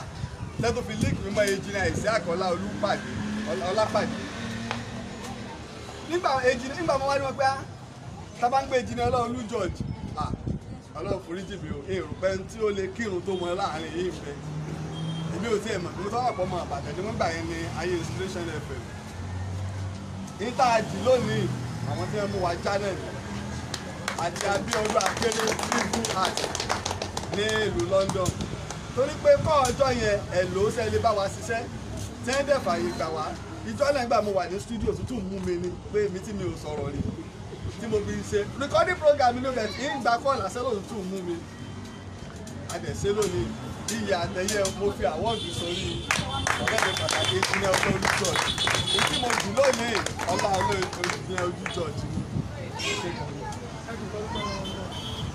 Speaker 6: tẹ́tù fi leak mímọ́ Engineer Isiaq Ọláolú Ọlápàdé. Nígbà nígbà mo wá ní wọn pé tá bá ń gbé Engineer Ọláolú George, Ọlọ́run foríjì mi ò, èrò pé tí ó lè kírun tó mọ láàrin yìí ń bẹ. Èmi ò tiẹ̀ mọ̀ pé mo tọ́wọ́ pọ̀ mọ́ Ìbàdàn ni wọ́n gbà yẹn ní ayé Inspiration FM. Níta jì lónìí, àwọn tí wọ́n mú wa já náà ni àti Abíọ́dún Akéré Legal Art ní ìlú London. Torí pé kọ́ ọjọ́ yẹn ẹ̀ ló ṣe lè bá wa ṣiṣẹ́ tí wọ́n dẹ̀ fààyè gbà wá. Ìjọ náà gbà mo wà ní studio tútù mú mi ni pé èmi tí mi ò sọ̀rọ̀ rí tí mo fi ṣe recording program ní ọbẹ̀ tí ń gba kọ́ lásán lòtútù mú mi. Adẹ̀ṣe lónìí, iyì àtẹ̀yẹ mo fi àwọ́ọ̀dù sórí ọ̀rẹ́ mi pàtàkì Engineer Ọláolú George. Èyí tí mo jù lónìí, Ọláolú Engineer George ni.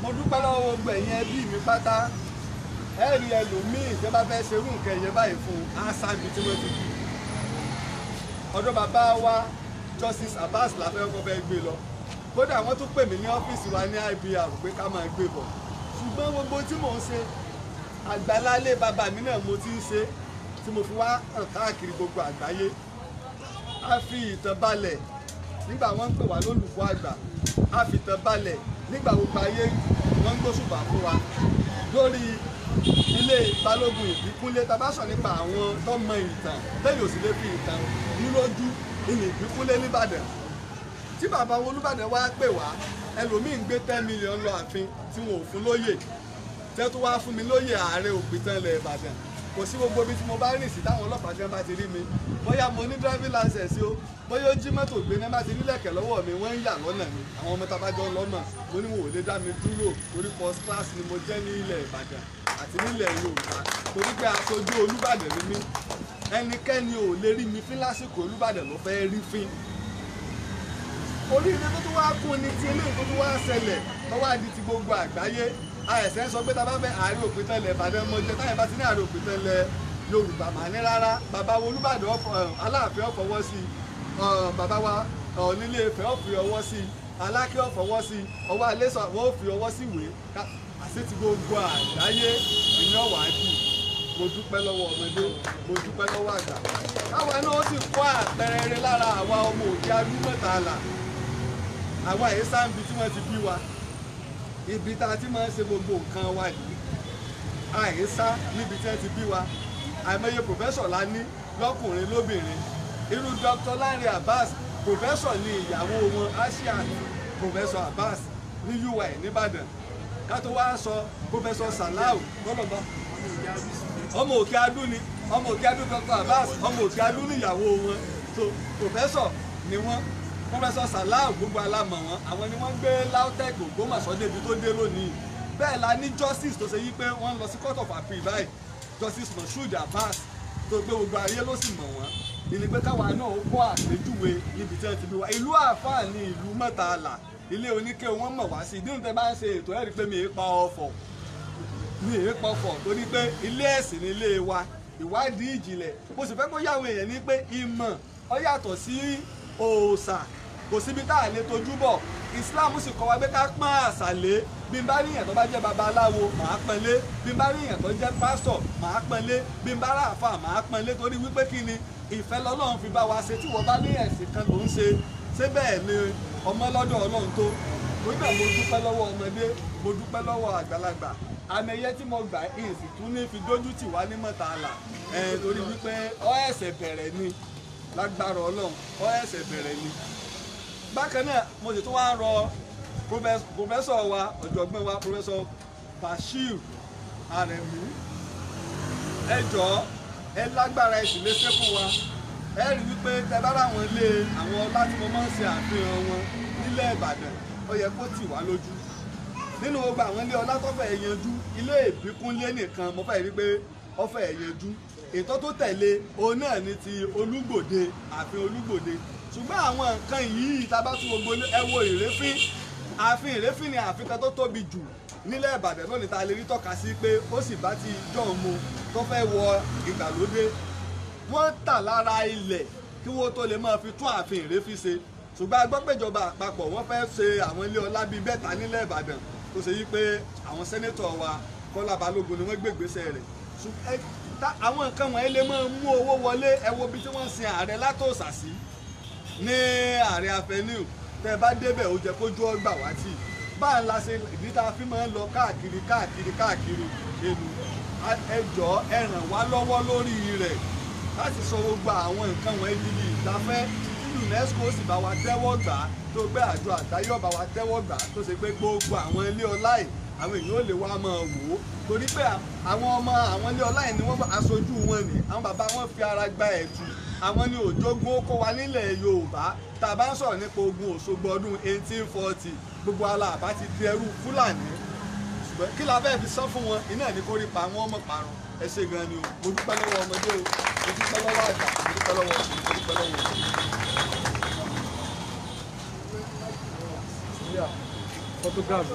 Speaker 6: Mo dúpẹ́ lọ́wọ́ gbogbo ẹ̀yin ẹbí mi pátá. Ẹ rí ẹlòmíì tí wọ́n bá fẹ́ ṣerú nǹkan ẹ̀yẹ báyìí fún un, á sábì tí wọ́n ti kú. Ọ̀dọ̀ bàbá wa Justice Abbas la fẹ́ kọ́ fẹ́ gbé lọ. Kódà wọ́n tún pè mí ní ọ́fíìsì wa ní IBR pé ká máa gbé bọ̀. Ṣùgbọ́n gbogbo tí mò ń ṣe, àgbàlálé bàbá mi náà mo ti ń ṣe tí mo fi wá hàn káàkiri gbogbo àgbáyé. A fi ìtàn balẹ̀ nígbà wọ́n ń pè wá lólùkọ́ àgbà. A fi ìtàn balẹ̀ nígbà gbogbo ayé wọ́n ń gbóṣùbà fún wa. Lórí ilé Balógun Ìbíkúnlé, tá a bá sọ nípa àwọn tó mọ ìtàn tẹ́lẹ̀ ò sì lè fi ìtàn dúrójú ilé Ìbíkúnlé nìbàdàn. Tí bàbá Olúbàdàn wá pè wá, ẹlòmíì ń gbé 10 million lọ ààfin tí wọn ò fún lóyè. Tẹ́ tó wá fún mi lóyè ààrẹ òpìtàn ilẹ̀ Ìbàdàn. Kò sí gbogbo ibi tí mo bá rìn sí táwọn ọlọ́pàá tí wọ́n bá ti rí mi. Bóyá mo ní driving license o, bóyá ó jí mọ́tò gbé ní bá ti rí lẹ̀kẹ̀ lọ́wọ́ mi, wọ́n ń yà lọ́nà mi. Àwọn ọmọ tabajọ́ lọ́nà, mo ní wọn ò lè dá mi dúró torí first class ni mo jẹ́ ní ilẹ̀ Ìbàdàn àti nílẹ̀ Yorùbá torí pé aṣojú Olúbàdàn ni mí. Ẹnikẹ́ni ò lè rí mi fín lásìkò Olúbàdàn ló fẹ́ rí fín. Oríire tó tún wá kún ni ti eléyìí tó tún wá ṣẹlẹ̀ tó wá di ti gbogbo àgbáyé. Àìsàn sọ pé tá a bá fẹ́ ààrẹ òpìtàn ilẹ̀ Ìbàdàn mọ jẹ, táyà bá ti ní ààrẹ òpìtàn ilẹ̀ Yorùbá mà ní rárá. Bàbá wa Olúbàdàn Aláàfin ó fọwọ́ sí i, bàbá wa Ọọ̀ni Ilé Ifẹ̀ ó fi ọwọ́ sí i, Aláké ó fọwọ́ sí i, ọwọ́ Alẹ́sà wọ́n ó fi ọwọ́ sí ìwé. Àṣé ti gbogbo àgbáyé iná wàá dì. Mo dúpẹ́ lọ́wọ́ ọmọdé, mo dúpẹ́ lọ́wọ́ àgbà. Káwa náà ó sì kọ́ àpẹẹrẹ rere lára àwa ọmọ Òkè Adúmọ̀tàlà. Àwa èyí sáǹbi tí wọ́n ti bí wa, ibi tá a ti máa ń ṣe gbogbo nǹkan wa nìyí. Àìsá níbi tí wọ́n ti bí wa. Àìmọye pòfẹ́sọ̀ la ní lọ́kùnrin lóbìnrin. Irú Dr. Lanre Abbas, pòfẹ́sọ̀ ni ìyàwó wọn, Asiat Pòfẹ́sọ̀ Abbas ní UI nìbàdàn. Ká tó wá sọ Pòfẹ́sọ̀ Salau lọ́lọ́gbà, ọmọ Òkè Adú ni, ọmọ Òkè Adú Dr. Abbas, ọmọ Òkè Adú ni ìyàwó wọn. So pòfẹ́sọ̀ ni wọ́n. Pòfẹ́sọ̀ Salau gbogbo alámọ̀ wọn, àwọn ni wọ́n gbé LAUTECH Ògbómọ̀ṣọ́ débi tó dé lónìí. Bẹ́ẹ̀ la ní justice tó ṣe yí pé wọ́n lọ sí court of appeal báyìí, Justice Moshood Abbas, tó gbé gbogbo ayé ló sì mọ̀ wọ́n. Ìní pé káwa náà ó kọ́ àpèjúwe níbi tí wọ́n ti bí wa. Ìlú àfáà ní ìlú Mọ́tàlá, ilé oníké wọn mọ̀ wá sí. Ìdí nìtẹ́ bá ń ṣe ètò ẹ̀rí pé mi ì pa ọ̀fọ̀, mi ì pọ̀fọ̀, torí pé ilé ẹ̀sìn ní ilé wa, ìwádìí ìjìnlẹ̀. Mo sì fẹ́ kó yáwọn èèyàn ní pé ìmọ̀ ó yàtọ̀ sí òòṣà, kò síbi tá a lè tojú bọ̀. Islam sì kọ́ wa pé ká pọ́n àṣà lé. Bí n bá rí èèyàn tó bá jẹ́ babaláwo, màá pọ́n lé. Bí n bá rí èèyàn tó jẹ́ pásítọ̀, màá pọ́n lé. Bí n bá rà àfà, màá pọ́n lé. Torí wípé kí ni ìfẹ́ lọ́lọ́run fi bá wa ṣe. Tí wọ́n bá ní ẹ̀sìn kan ló ń ṣe, ṣé bẹ́ẹ̀ ni ọmọ lọ́dọ̀ Ọlọ́run tó. Torí bẹ́ẹ̀ mo dúpẹ́ lọ́wọ́ ọmọdé, mo dúpẹ́ lọ́wọ́ àgbàlagbà. Àmì ẹ̀yẹ tí mo gbà ìsì tún ní fi dójú tì wá ní Mọ́tàlá, torí wípé ó ẹ̀sẹ̀ bẹ̀rẹ̀ ni lágbára Ọlọ́run, ó ẹ̀sẹ̀ bẹ̀rẹ̀ ni. Bákan náà mo sì tún wá rọ pòfẹ́sọ̀ wa, ọ̀jọ̀gbọ́n wa, Pòfẹ́sọ̀ Bashir Aremu, ẹ jọ̀ọ́ ẹ lágbára ẹ sì lè ṣe fún wa. Ẹ rí wípé tẹ bá ráwọn ilé àwọn ọlá tí mo máa ń ṣe àfihàn wọn nílẹ̀ Ìbàdàn, ó yẹ kó tì wá lójú. Nínú gbogbo àwọn ilé ọlá tó fẹ́ yanjú, ilé Ìbíkúnlé nìkan mo fẹ́ rí pé ó fẹ́ yanjú. Ètò tó tẹ̀lé òun náà ni ti Olúgbòde, ààfin Olúgbòde. Ṣùgbọ́n àwọn nǹkan yìí tá a bá tún gbogbo ẹ wo Ìrẹ́fín, ààfin Ìrẹ́fín ni ààfin kan tó tóbi jù nílẹ̀ Ìbàdàn lónìí tá a lè rí tọ́ka sí pé ó sì bá ti jọ̀ọ́ mu tó fẹ́ wọ ìgbàlódé. Wọ́n tà lára ilẹ̀ kí wọ́n tó lè máa fi tún ààfin Ìrẹ́fín ṣe. Ṣùgbọ́n a gbọ́ pé ìjọba àpapọ̀ wọ́n fẹ́ ṣe àwọn ilé ọlá bíi mẹ́ta nílẹ̀ Ìbàdàn, tó ṣe yí pé àwọn sẹ́nétọ̀ wa Kọ́lá Balógun ni wọ́n gbégbèsè rẹ̀. Àwọn nǹkan wọ̀nyí lè máa mú owó wọlé. Ẹ wo ibi tí wọ́n sin ààrẹ látòsà sí ní ààrẹ Avenue, tẹ́ bá débẹ̀ ó jẹ́ kójú ọgbà wá tì. Bá ń la ṣe ìdí tá a fi máa ń lọ káàkiri káàkiri káàkiri ìlú. Ẹ jọ̀ọ́ ẹ ràn wá lọ́wọ́ lórí rẹ̀ láti sọ gbogbo àwọn nǹkan wọ̀nyí di ìgbafẹ́ tí UNESCO sì bá wa tẹ́wọ́ gbà á, tó gbé àjọ àgbáyé ọba wa tẹ́wọ́ gbà á, tó ṣe pé gbogbo àwọn ilé ọlá yìí àwọn èèyàn ò lè wá máa wò ó. Torí pé àwọn ọmọ àwọn ilé ọlá yìí ni wọ́n aṣojú wọn ni, àwọn bàbá wọn fi ara gba ẹ̀tù, àwọn ni òjogún ó kó wa nílẹ̀ Yorùbá. Tá a bá ń sọ̀rọ̀ nípa ogun Òṣogbo ọdún 1840, gbogbo aláàbá ti di ẹrú Fúlàní. Ṣùgbọ́n kí la fẹ́ fi sọ fún wọn, iná ní kó rí pa wọ́n mọ̀ parun. Ẹ ṣé gan ni o, mo dúpẹ́ lọ́wọ́ ọmọdé o, mo dúpẹ́ lọ́wọ́ àgbà, mo dúpẹ́ lọ́wọ́ ọkùnrin, mo dúpẹ́ lọ́wọ́ obìnrin.
Speaker 1: Yeah, photograph.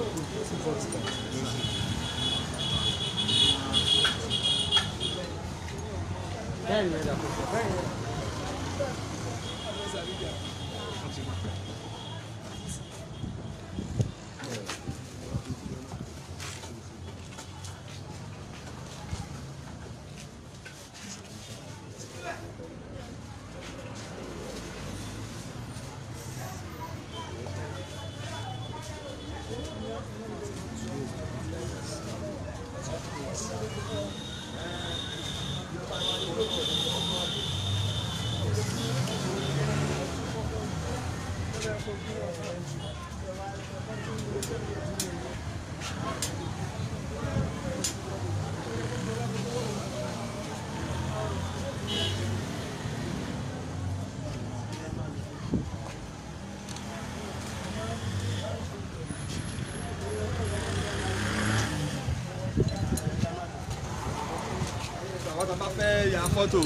Speaker 6: Àwọn tó bá fẹ́ ya fọ́tò.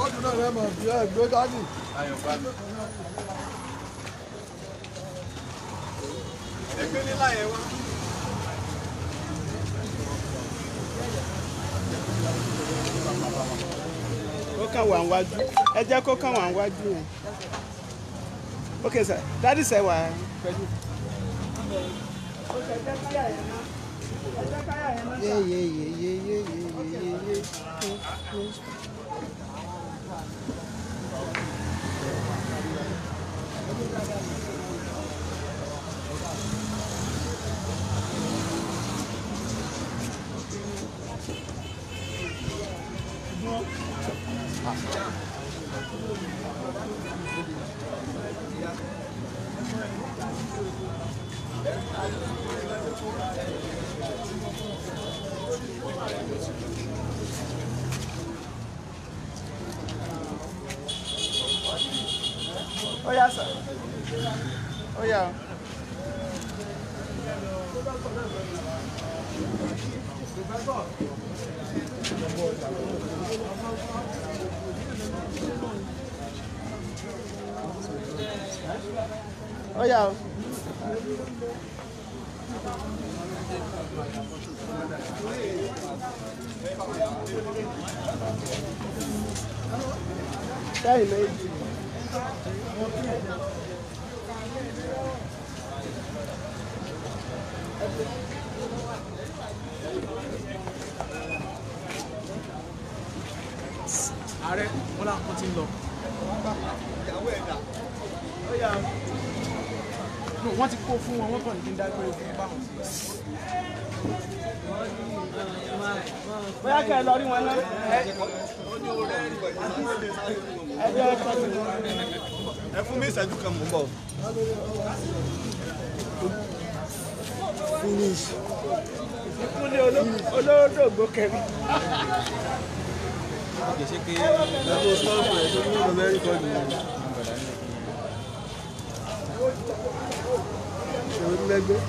Speaker 6: Lọ́dún náà rẹ̀ mọ̀ bí ẹ gbé dání. Ẹgbẹ́ nílá yẹn wá.
Speaker 7: Ó kàn wà níwájú. Ẹ jẹ́ kó kàn wà níwájú yẹn. Ok sir, daddy sẹ wà pẹ̀lú.
Speaker 1: Ye ye ye ye ye ye ye ye.
Speaker 7: Ó yá sir. Ó yá o. Ó yá o. Sẹ́yìn méjì.
Speaker 8: Ààrẹ wọn là wọn ti ń lọ.
Speaker 6: Ìyàwó ẹ̀dá.
Speaker 8: No, wọ́n ti kó fún wọn, wọ́n kàn ní kí n dágbére fún báwọn sí.
Speaker 7: Bóyá kẹ́ ẹ lọ rí wọn náà. Ẹ jẹ́ ẹ kọ́ sí.
Speaker 6: Ẹ fún mi ìṣẹ́jú kan mò ń bọ̀.
Speaker 1: Finish.
Speaker 7: Ìkúnlẹ̀ olódògbò kẹrin.
Speaker 2: Ẹ tó stop ẹ tó ní ọmọ rẹ́kọ̀dù yẹn. Ṣé o lẹ́gbẹ́?